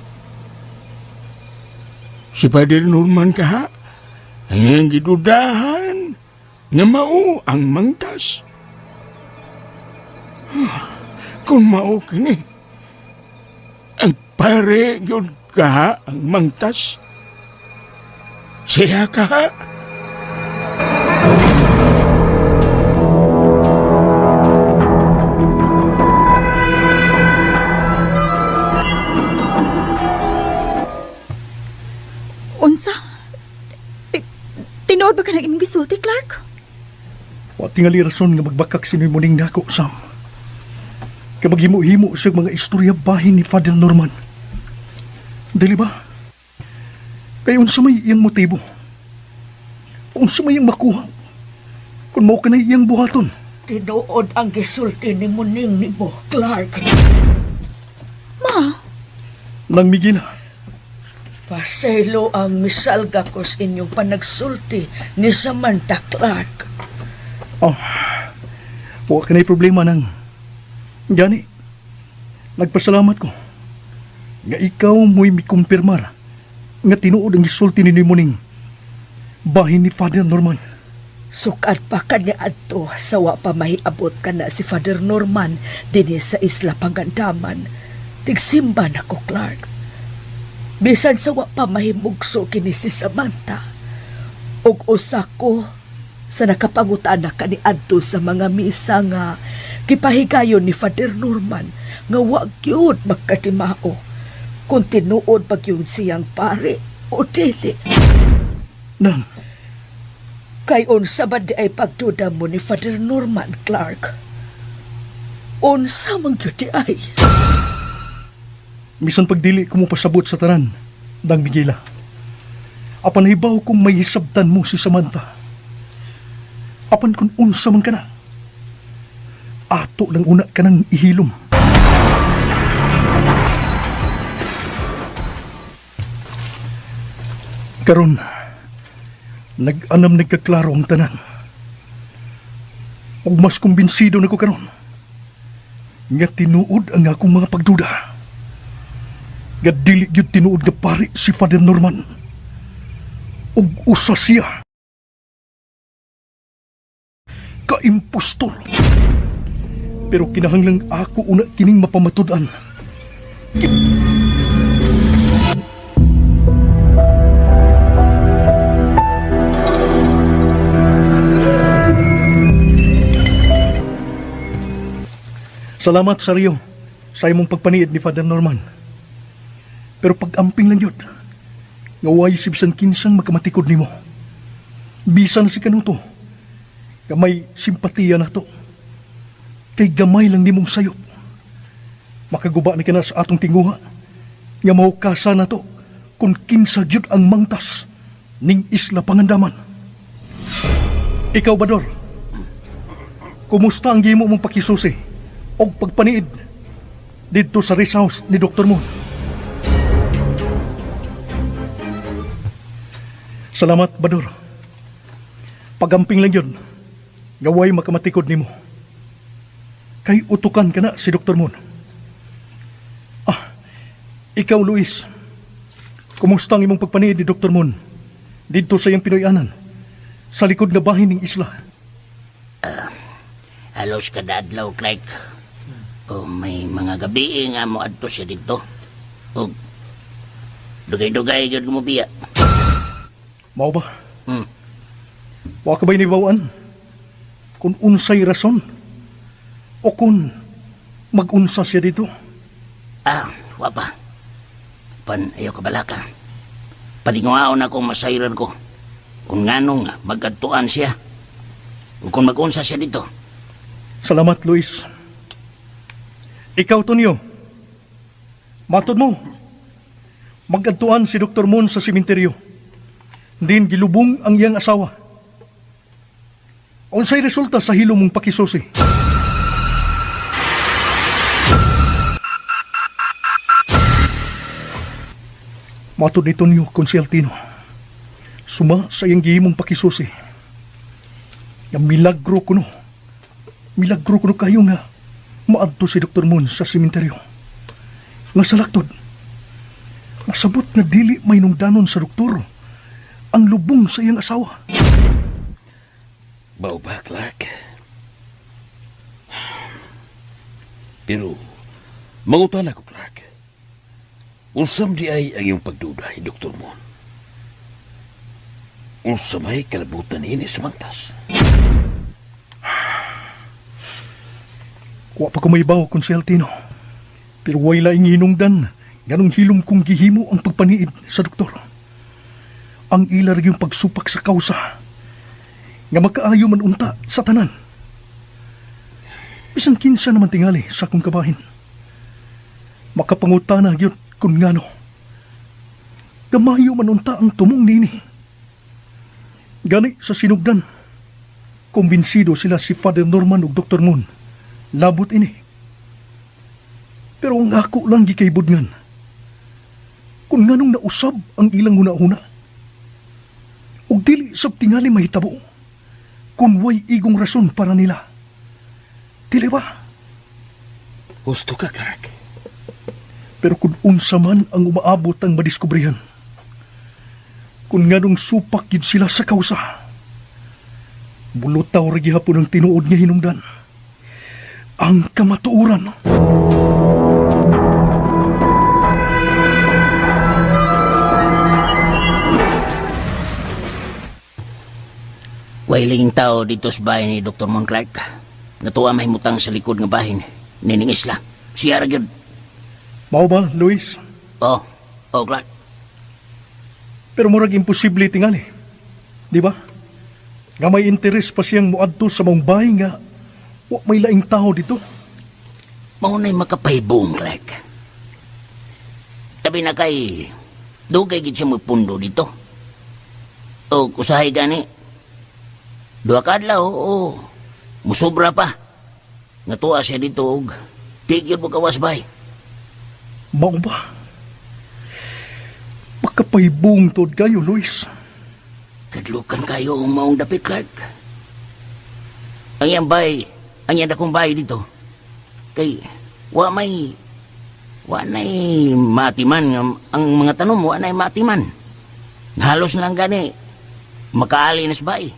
Si Father Norman kaha, ang gidudahan nga mao ang mangtas. Kung mao kini, ang pare gyud kaha ang mangtas. Siya kaha. Unsa? Tinuod ba ka ng imong gisulti, Clark? Wa tingali rason nga magbakak si Muning nako, Sam. Kay maghimo-himo siya mga istorya bahin ni Father Norman. Dili ba? Kay unsa may iyang motibo? Unsa may iyang makuha? Kung mao kanay iyang buhaton. Tinuod ang gisulti ni Muning nimo, Clark. Ma! Nang Miguel. Paselo ang misalga ko sa inyong panagsulti ni Samantha, Clark. Oh, wa kanay problema nang. Gani, nagpasalamat ko. Nga ikaw mo'y mikumpirmar nga tinuod ang gisulti ni Muning bahin ni Father Norman. Sukad pa kanya adto sa wa pa mahiabot ka na si Father Norman dinhi sa Isla Pangandaman. Tigsimba na ko, Clark. Bisan sa wa pa mahimugso kini si Samantha. Ug usa ko sa nakapangutan na kaniadto sa mga misa nga gipahigayon ni Father Norman nga wa gyud magkatimao kung tinuod pa gyud siyang pare o dili. Nang. Kay unsa ba di ay pagduda mo ni Father Norman, Clark? Unsa man gyud di ay? Bisan pagdili ko mo pasabot sa tanan, Dang Miguela. Apan hibaw kung may hisabtan mo si Samantha. Apan kung unsa man ka na, ato lang una ka nang ihilom. Karon, nag-anam nagkaklaro ang tanan. Ug mas kumbinsido na ko karon nga tinuod ang akong mga pagduda. Nga dili gyud tinuod nga pare si Father Norman. Ug usa siya ka impostor. Pero kinahanglang ako una kining mapamatud-an. Salamat, Sario. sa imong pagpaniid ni Father Norman. Pero pag-amping lang yun, nga way si bisan kinsang makamatikod nimo. Bisan si kanuto, nga may simpatiya na to. Kay gamay lang nimong sayop. Makaguba ni kana sa atong tinguha, nga mahukasa na to kung kinsa gyud ang mangtas ning Isla Pangandaman. Ikaw, Bador, kumusta ang gimo mong pakisusi og pagpaniid didto sa rest house ni Dr. Moon? Salamat, Bador. Pagamping lang yun, gaway makamatikod nimo. Kay utukan ka na si Dr. Moon. Ah, ikaw, Luis, kumusta ang imong pagpaniid ni Dr. Moon didto sa iyang Pinoy-anan, sa likod na bahin ng isla? Halos kada adlaw, Clark. O may mga gabi nga mo adto siya dito. O dugay-dugay gyud mo biya. Mao ba? Wa ka ba'y nibawaan? Kung unsay rason o kung mag-unsa siya dito? Ah, wa pa. Pan ayaw ka balaka. Padinguhaon akong masayran ko. Kung nganong magadtuan siya. O kung mag-unsa siya dito. Salamat, Luis. Ikaw, Tonyo. Matod mo, magadtuan si Dr. Moon sa simenteryo. Din gilubong ang iyang asawa. Unsay resulta sa hilo mong pakisusi? Matod ni Tonyo Conseltino, suma sa iyang gihimong pakisusi. Nga milagro kuno. Milagro kuno kayo nga maadto si Dr. Moon sa simenteryo. Nga sa laktod, masabot nga dili may nungdanon sa doktor ang lubong sa iyang asawa. Mao ba, Clark? Pero, mangutana ko, Clark. Unsam di ay ang iyong pagduda, Dr. Moon? Unsa may kalabutan ini sa mangtas? Wa pa ko mahibaw, Konseltino. Pero way laing hinungdan, ganong hilom kong gihimo ang pagpaniid sa doktor. Ang ila rin yung pagsupak sa kausa, nga makaayo man unta sa tanan. Bisan kinsa naman tingali sa akong kabahin. Makapangutana gyud kun ngano. Gamayo man unta ang tumong nini. Gani sa sinugdan, kumbinsido sila si Father Norman ug Dr. Moon. Labot ini. Pero ang ako lang gikaybudngan, kung nganong nausab ang ilang huna-huna, ug dili sab tingali mahitabo, kung way igong rason para nila. Dili ba? Husto ka, Clark. Pero kung unsa man ang umaabot ang madiskubrihan, kung nganong supak yun sila sa kausa, bulutaw ra gihapon ang tinuod nga hinungdan, ang kamatuoran. Way linging tao dito sa bahay ni Dr. Monclark. Natuwa may mutang sa likod nga bahin. Nining isla. Siya ra gyud. Mao ba, Luis? Oh, oh, Clark. Pero murag imposible tingali. Di ba? Nga may interes pa siyang muadto sa maong bahay nga wa may laing tao dito. Mao na'y makapahibong, Clark. Tabi na kay dugay gid siya magpundo dito. O usahay gani. Duha ka adlaw, oo. Musubra pa. Nga tuwa siya dito og tigil mo kawas bay. Mao ba? Makapahibong tuod kayo, Luis. Kadlukan kayo ang maong dapit, Clark. Ang iyang bay, ang iyang dakong bay dito. Kay, wa may, wa na'y matiman. Ang mga tanom, wa na'y matiman. Halos lang gani, makaali na sa bay.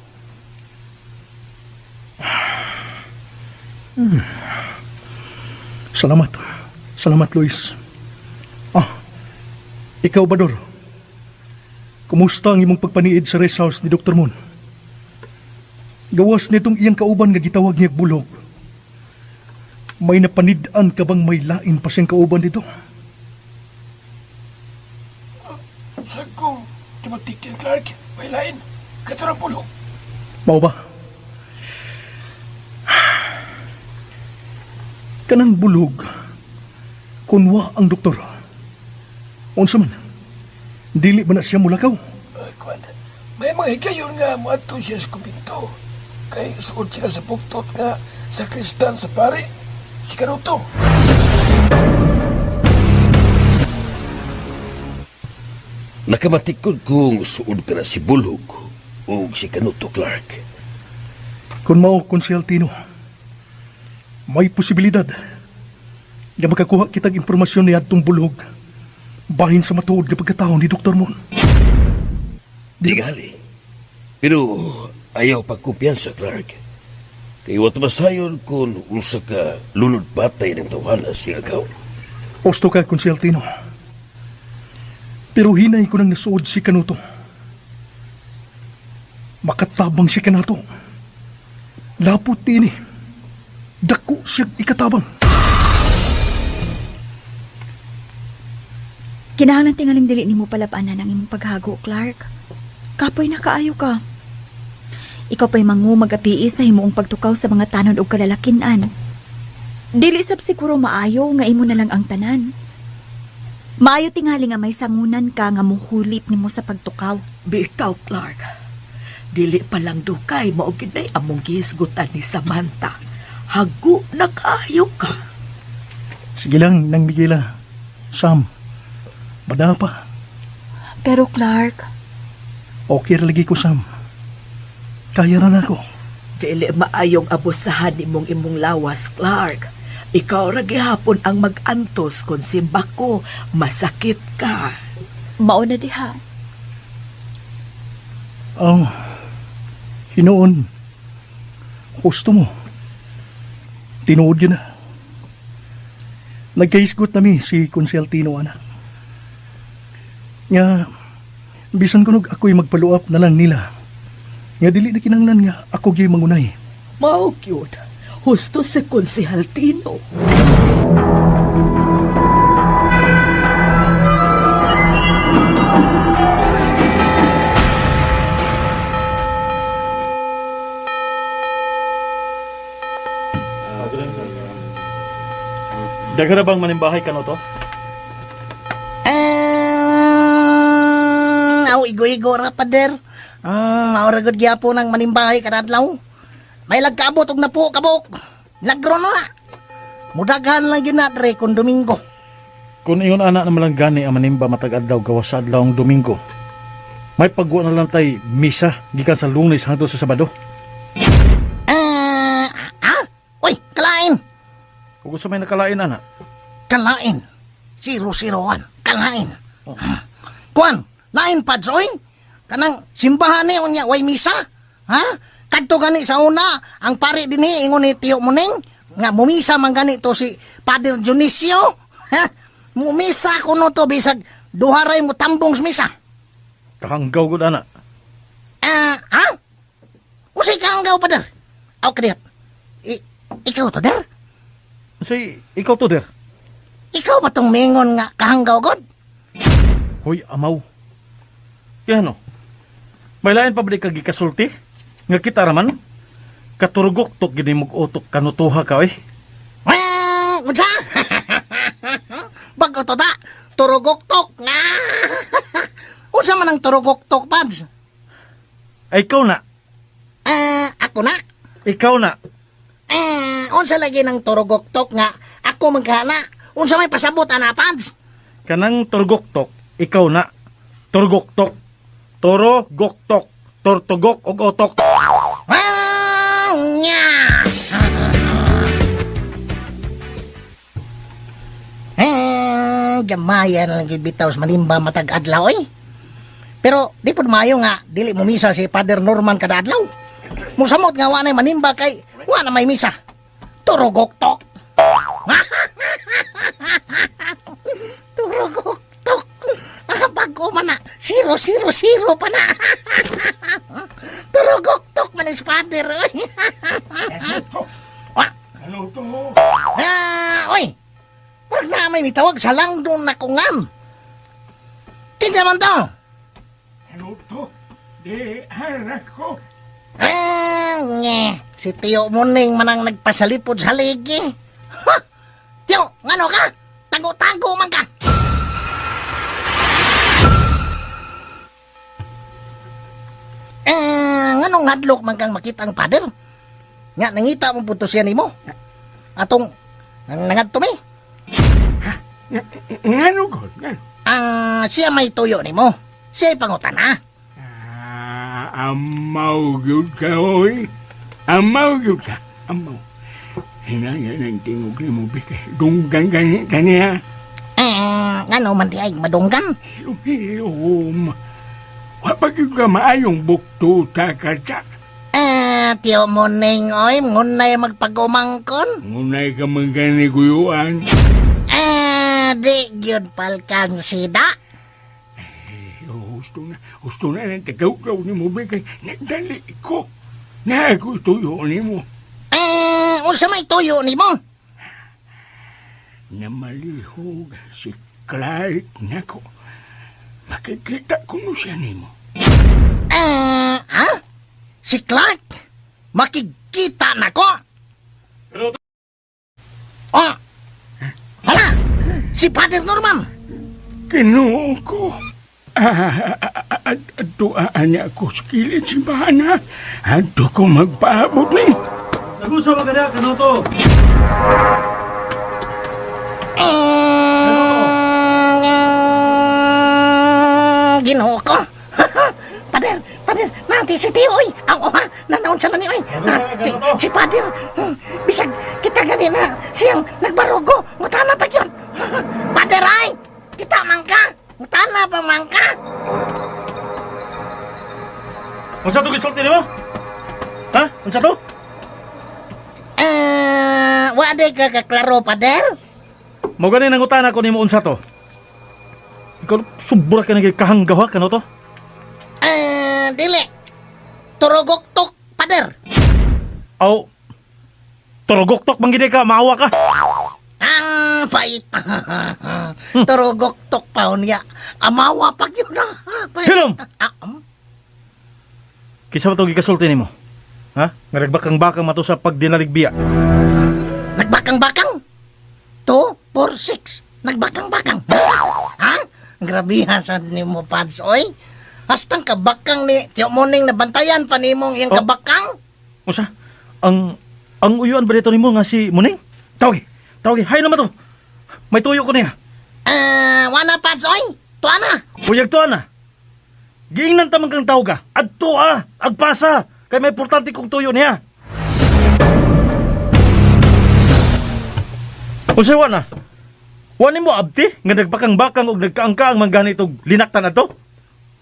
Salamat. Salamat, Luis. Ah, ikaw, Bador. Kumusta ang imong pagpaniid sa rest house ni Dr. Moon? Gawas nitong iyang kauban nga gitawag niya bulog. May napanid-an ka bang may lain pa siyang kauban dito? Sa kong tumatikin, Clark, may lain. Katurang pulo. Mao ba? Kanang bulog, kunwa ang doktor. Unsa man, dili ba na siya mulakaw? Kuan, may mga higayon nga moadto siya sa kumbinto. Kay suod sila sa buktot nga sa kristal sa pare, si Kanuto. Nakamatikod kong suod ka na si Bulhog o si Kanuto, Clark. Kung mao, Konsehal Tino, may posibilidad nga makakuha kitag impormasyon ni adtong bulhog bahin sa matuod nga pagkatao ni Dr. Moon. Tingali. Pero ayaw pagkumpiyansa, Clark. Kay wat masayon kung unsa ka lunod batay ng tawhana siya agaw. Osto ka, Konsehal Tino. Pero hinay ko nang nasuod si Kanuto. Makatabang si Kanato. Lapot ini. Dako siya ikatabang. Kinahanglan tingaling dili nimo palapanan ang imong paghago, Clark. Kapoy na kaayo ka. Ikaw pa'y mangu magapi sa himuong pagtukaw sa mga tanod og kalalakinan. Dili sab siguro maayo nga imo na lang ang tanan. Maayo tingali nga may sangunan ka nga muhulip nimo sa pagtukaw. Bitaw, Clark. Dili pa lang dukay mao gid nay among gihisgutan ni Samantha. Hago na kaayo ka. Sige lang, nang Miguela. Sam, bada pa. Pero Clark, Okay ra lagi ko, Sam. Kaya ra na ako. Dili maayong abusahan nimong imong lawas, Clark. Ikaw ra gihapon ang mag-antos kung simba ko, masakit ka. Mao na diha. Oh, hinuon. Husto mo. Tinuod yun na. Nagkahisgot nami si Konsehal Tino, ana. Nga, bisan kunog ako'y magpaluap na lang nila. Nga dili na kinanglan nga ako gyud mangunay. Mao gyud. Husto si Konsehal Tino. Daghan na bang manimbahay ka no to? Aw, igo-igo ra, pader. Mao ra gud gyapon ang manimbahay kada adlaw. May lagkaabot og napo kabuk. Lagro na. Mudaghan lang gyud na dre kun Domingo. Kung ingon ana na malang gani ang manimba matag adlaw gawas sa adlaw ang Domingo. May pagwa na lang tay misa gikan sa Lunes hangtod sa Sabado. Uy, kalain. Kung gusto may nakalain ana. Kalain. 001. Kalain. Oh. Kuan, lain pa oy. Kanang simbahan ni unya way misa. Ha? Kadto gani sa una, ang pare dinhi ingon ni Tiyo Muning nga mumisa man gani to si Father Dionisio. Ha? Mumisa kuno to bisag duha ray mo tambong sa misa. Kahanggaw gud ana. Ha? Usay kahanggaw pa der? Aw kadiyot. Ikaw to der? Say, ikaw to der. Ikaw ba tong mingon nga kahanggaw god? Hoy, amaw. Kaya ano? May lain pa ba di ka gikasulti? Nga kita raman? Katurgok tok gini mong utok kanutuha ka, oy. Unsa? Bago to da, turugok-tok nga. Unsa man ang turugok-tok, Pads? Ay, ikaw na. Ako na. Ikaw na. Unsa lagi ng turugok-tok nga ako magkana? Unsa may pasabot ana, Pads? Kanang turugok-tok, ikaw na. Turugok-tok. Turugok-tok. Tortugok og otok. Nya. Gamaya na lang gyud bitaw sa manimba matag adlaw oy. Pero di pud maayo nga dili mo misa si Father Norman kada adlaw. Musamot nga wa nay manimba kay wa na may misa. Turugok-tok. Turugok-tok. Bago man na. 0-0-0 pa na. Turugok-tok man is Father. Ano to? Murag na may mitawag sa langdon na kungan. Kinsa man to? Ano to? Di harak ko. Ah, nye. Si Tio Muning manang nagpasalipod sa ligi. Ha! Tio, ngano ka? Tago-tago man ka. Eh, nganong hadlok man kang makita ang pader? Nga, nangita mo punto siya nimo. Atong, nangadto mi. Ngano ko? Ngano? Ah, siya may tuyo nimo. Siya pangutana. Ah, amaw gyud ka, oy. Amaw gyud ka. Amaw. Hinaya ng tingog ni mo, bigay. Dunggan gani kaniya. Eh, ngano man di ay madunggan? Hilom. Wa pa gyud ka maayong buktuta ka ta. Eh, Tiyo Muning, oy, ngunay magpagumangkon. Ngunay ka man gani guyuan. Eh, di gyud palkansida. Eh, husto na ng tagaw-gaw ni mo, bigay. Nagdali ko. Na ako tuyo ni mo. Eh, unsa may tuyo nimo? Namalihog si Clark nako. Makikita ko no siya nimo. Eh, ha? Si Clark? Makikita nako? Oh! Hala! Si Father Norman! Kinuo ko. Adtuaan niya ako sa kilid simbahan ha. Adto ko magpaabot ni. Nagusa ba ka na, Kanuto? Ginoo ko. Pader, pader, nanti si Tio, oy. Ang oha, nanaon siya na ni, oy. Si Pader, bisag kita gani na siyang nagbarugo. Mutana pa yun. Pader, ay, kita man ka. Mutana pa man ka. Unsa to gisulti nimo? Ha? Unsa to? Eh, wa di ka kaklaro, Pader? Mo gani nangutana ko nimo unsa to? Ikaw sobra ka naging kahanggaw ha, Kanuto? Eh, dili. Turugok-tok, Pader. Aw, turugok-tok man gid ka, maawa ka. Ang pait. Turugok-tok pa niya. Amawa pa yun. Hilom! Kinsa ba to gikasulti nimo? Ha? Nga nagbakang-bakang mato sa pagdinaligbiya. Nagbakang-bakang? 2, 4, 6. Nagbakang-bakang. Ha? Grabihan sa nimo, Pads, oy. Hastang kabakang ni Tio Muning nabantayan pa nimong iyang kabakang. Usa, ang uyuan ba dito nimo nga si Muning? Tawagi, tawagi, hay naman to. May tuyo ko niya. Wana, Pads, oy. Tuwa na. Uyag tuwa na. Giingnan tamang kang tawag ka. Adto ah, agpasa. Kay may importante kong tuyo niya. Usa wana. Wani mo abti nga nagbakang-bakang og nagkaangkaang man ganito linaktan adto?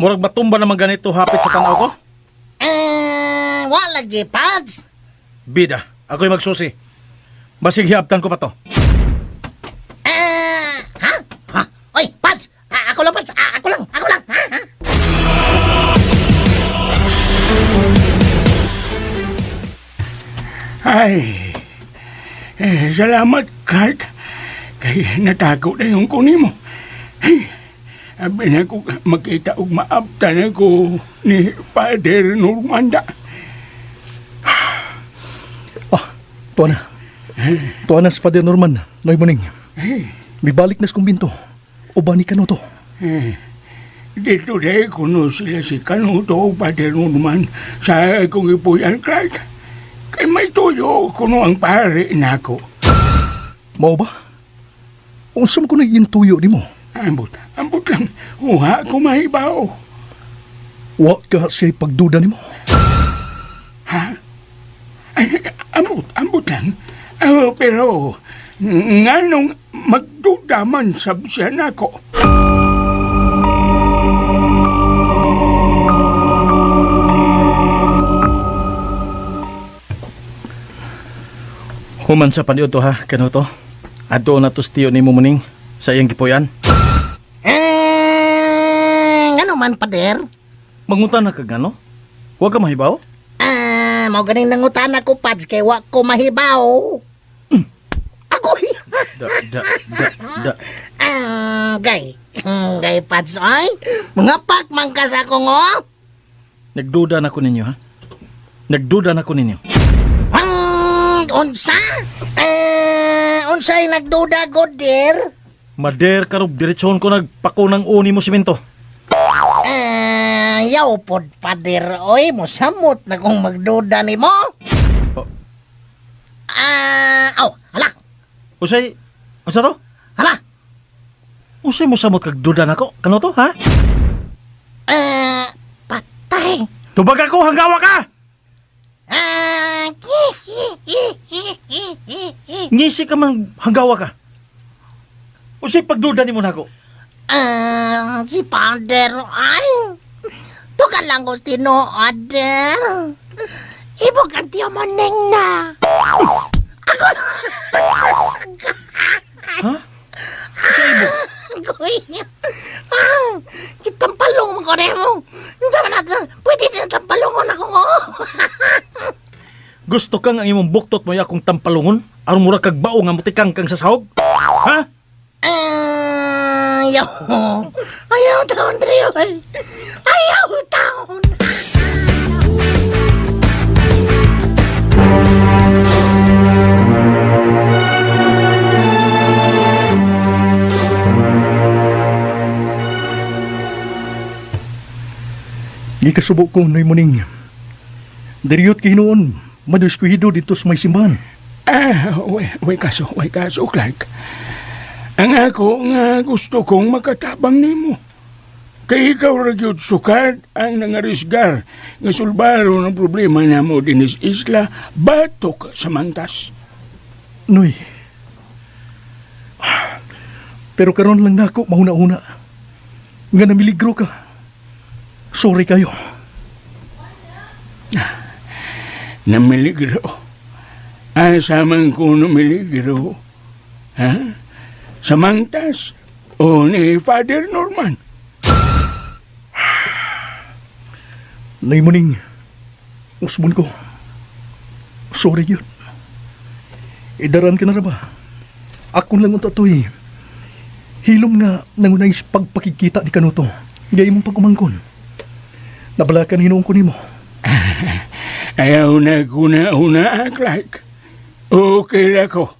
Murag matumba naman ganito hapit sa tanaw ko? Eh, wala lagi, Pads. Bida, ako'y magsusi. Basig hiabtan ko pa to. Eh, ha? Ha? Oy, Pads! Ako lang, Pads! Ako lang! Ako lang! Ha? Ha? Ay, eh, salamat, Clark. Kay natago na yung kunin mo. Ay, abi na ko makita og maabtan ako ni Father Normanda. Ah, tuwa na. Tuwa na si Father Norman. Noy Muning. Mibalik na sa kumbinto. Uban ni Kanuto. Eh, dito dahil kuno sila si Kanuto o Father Norman sa akong ipuyan, Clark. Kay may tuyo kuno ang pare nako. Mao ba? Unsa man kuno iyang tuyo nimo? Ambot, ambot lang. Uha ko mahibaw. Wa ka siya pagduda nimo. Ha? Ay, ambot, ambot lang. Pero, nganong magduda man sab siya nako. Human sa paniud to ha, Kanuto. Adto na to tiyo nimo Muning sa iyang gipuy-an. Eh, ngano man, Pader? Mangutan na ka gano? Wa ka mahibaw? Ah, mao ganing nangutan ako, Pads, kay wa ko mahibaw. Ako. Da, da, da, Da. Ah, gay. Gay pads ay. Mga pakman ka sa akong oh. Nagduda na ko ninyo, ha? Nagduda na ko ninyo. Ang unsa? Eh, unsay nagduda god dear? Mader karob diretsyon ko nagpako ng uni mo simento. Eh, yaw pod pader oy, mosamot na kung magduda nimo. Oh. Ah, aw, hala, Usay, unsa to? hala. Usay mo samot kag duda nako? Kano to, ha? Eh, patay. Tubag ako hanggawa ka! Ah, Ngisi ka man hanggawa ka. Usay pagduda nimo nako. Ah, si Pader ay. Tuka lang ko tinuod. Ibo ka tiyo mo neng na. Ha? Usay ibo. Agoy. Ah, kitampalong mo ko rin mo. Unsa man natin, pwede din tampalungon ako ko. Gusto kang ang imong buktot mo akong tampalungon aron mura kag bao nga mutikang kang sa sahog? Ha? Ah, ayaw. Ayaw taon, Drew. Ayaw taon. Gikasubo ko Noy Muning. Diriyot kay hinuon, madiskuhido dito sa may simbahan. Ah, way kaso, way kaso, Clark. Ang ako nga gusto kong makatabang nimo. Kay ikaw ra gyud sukad ang nangarisgar nga sulbaro ng problema namo dinis isla batok sa mangtas. Noy. Pero karon lang nako mahuna-huna. Nga namiligro ka. Sorry kayo. Namiligro. Asa man ko namiligro? Ha? Sa mangtas o ni Father Norman? Noy Muning, usbon ko. Sorry yun. Idaran ka na ra ba? Ako lang unta to'y. Hilom nga nangunay sa pagpakikita ni Kanuto. Gay mong pag-umangkon. Nabalakan hinuon ko nimo. Ayaw na kuna-una, ah, Clark. Okay ra ko.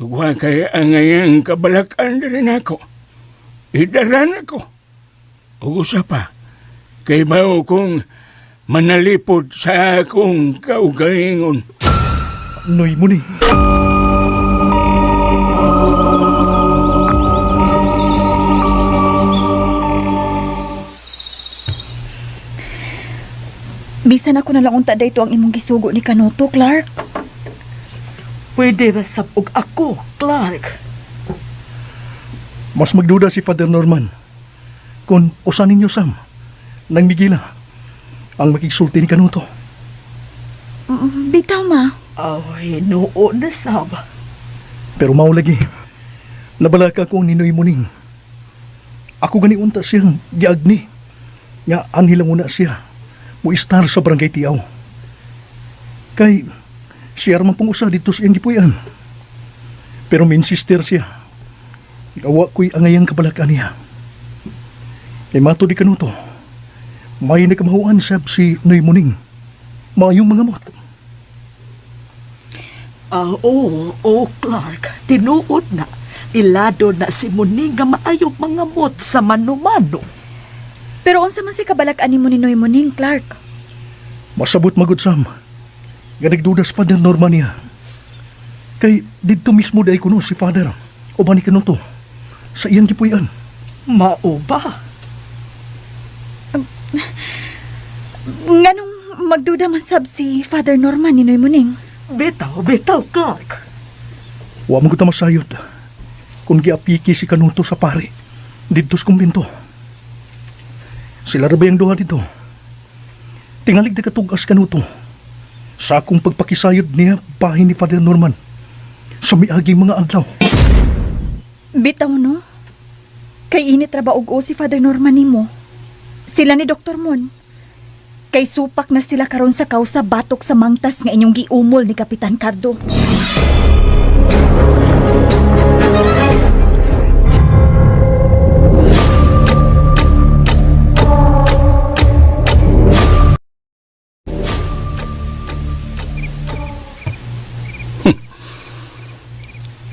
Ugwa kay ang kabalakan rin ako. Idaran ako. Ug usa pa, kay mao kong manalipod sa akong kaugalingon. Noy Muning. Bisan ako na lang unta dayto ang imong gisugo ni Kanuto, Clark. Pwede ra sab og ako, Clark. Mas magduda si Father Norman kung usa ninyo Sam nang migila ang makigsulti ni Kanuto. Bitaw ma. Ay, noo na sab. Pero mao lagi, nabalaka ko ni Noy Muning. Ako gani unta siyang giagni nga anhi lang una siya mo istar sa barangay Tiaw. Kay siya ra man pong usa dito sa iyang gipuy-an. Pero min-sister siya. Gawa ko'y angayang kabalakan niya. Kay mato di kanuto, may nakamahuan sab si Noy Muning. Maayong mga mot. Ah, oo, oo, Clark. Tinuod na. Ilado na si Muning nga maayong mga mot sa manumano. Pero unsa man si kabalak-an nimo ni Noy Muning, Clark? Masabot magud Sam. Nga nagdudas pa Father Norman niya. Kay didto mismo dai kuno si Father. O ba ni kanuto? Sa iyang gipuy-an. Mao ba? Nganong magduda man sab si Father Norman ni Noy Muning? Bitaw, bitaw, Clark. Wa man gud ta masayod. Kung giapiki si kanuto sa pare didto sa kumbento. Sila ra ba yung duha dito? Tingalig na katugas kanuto. Sa akong pagpakisayod niya bahin ni Father Norman sa miaging mga adlaw. Bitaw no? Kay init ra ba og si Father Norman nimo? Sila ni Dr. Mon. Kay supak na sila karon sa kausa batok sa mangtas nga inyong giumol ni Kapitan Cardo.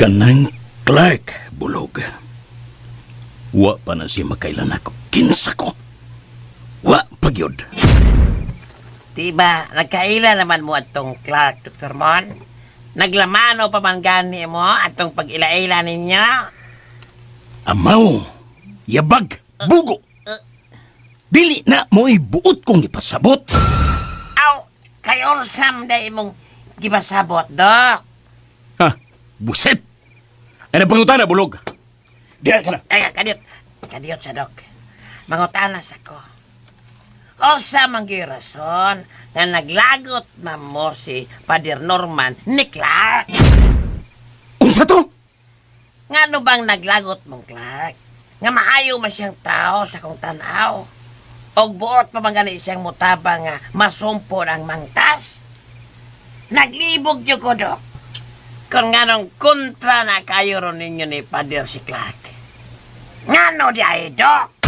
Kanang Clark, bulog. Wa pa na siya makailan ako. Kinsa ko. Wa pa gyud. Di ba, nagkaila naman mo atong Clark, Dr. Mon? Naglamano pa man gani mo atong pag-ila-ila ninyo? Amaw, yabag, bugo. Dili na mo'y buot kong ipasabot. Aw, kay unsam da imong gibasabot, Dok? Ha, buset. Ano pangutana, bulog? Diyan ka na. Ay, kadiyot. Kadiyot sa Dok. Mangutana sa ko. Unsa man gyud rason nga naglagot man mo si Pader Norman ni Clark? Unsa to? Ngano bang naglagot mong Clark? Nga maayo man siyang tao sa kong tanaw. Og buot pa man gani siyang mutabang nga masumpon ang mangtas. Naglibog jud ko, Dok. Kung nganong kontra na kayo ron ninyo ni Pader si Clark. Ngano di ay, Dok?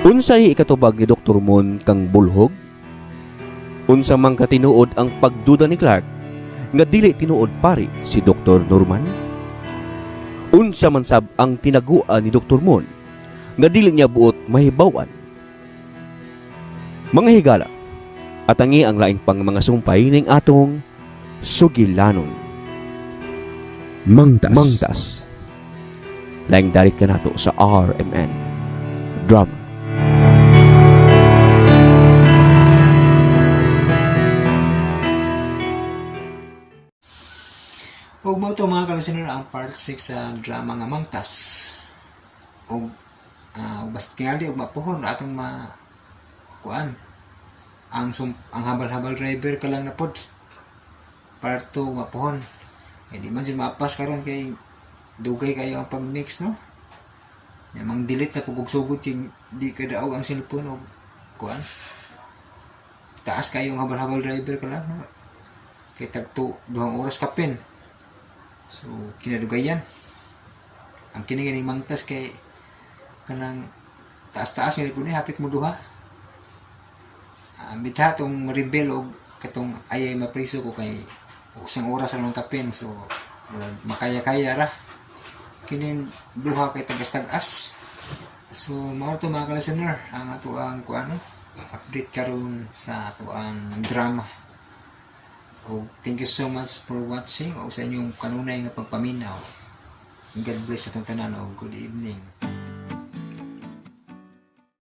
Unsay ikatubag ni Dr. Mon kang bulhog? Unsa man katinuod ang pagduda ni Clark nga dili tinuod pari si Dr. Norman? Unsa man sab ang tinaguan ni Dr. Mon nga dili niya buot mahibaw-an? Mga higala, atangi ang laing pang mga sumpay ning atong sugilanon. Mangtas. Mangtas. Laing dalit ka nato sa RMN Drama. Ug mao to mga kalistener ang part 6 sa drama nga Mangtas. Ug basta tingali og mapuhon atong ma kuan ang ang habal-habal driver ka lang na pod. Part 2 mapuhon. Eh, di man jud maapas karon kay dugay kayo ang pag-mix, no? Ya, mang delete na pug og sugod kay di ka daog ang cellphone og kuan. Taas kayo ang habal-habal driver ka lang, no? Kay tagto 2 oras kapin. So, kinadugayan. Ang kini ganing mangtas kay kanang taas-taas nga po ni hapit mo duha. Bitha tong rebel og katong ayay mapriso ko kay usang oras ra man kapin, so murag makaya-kaya ra. Kini duha kay tagas-tagas. So mao to mga ka-listener ang ato ang kuano update karon sa ato ang drama. Oh, thank you so much for watching o sa inyong kanunay nga pagpaminaw. God bless atong tanan o good evening.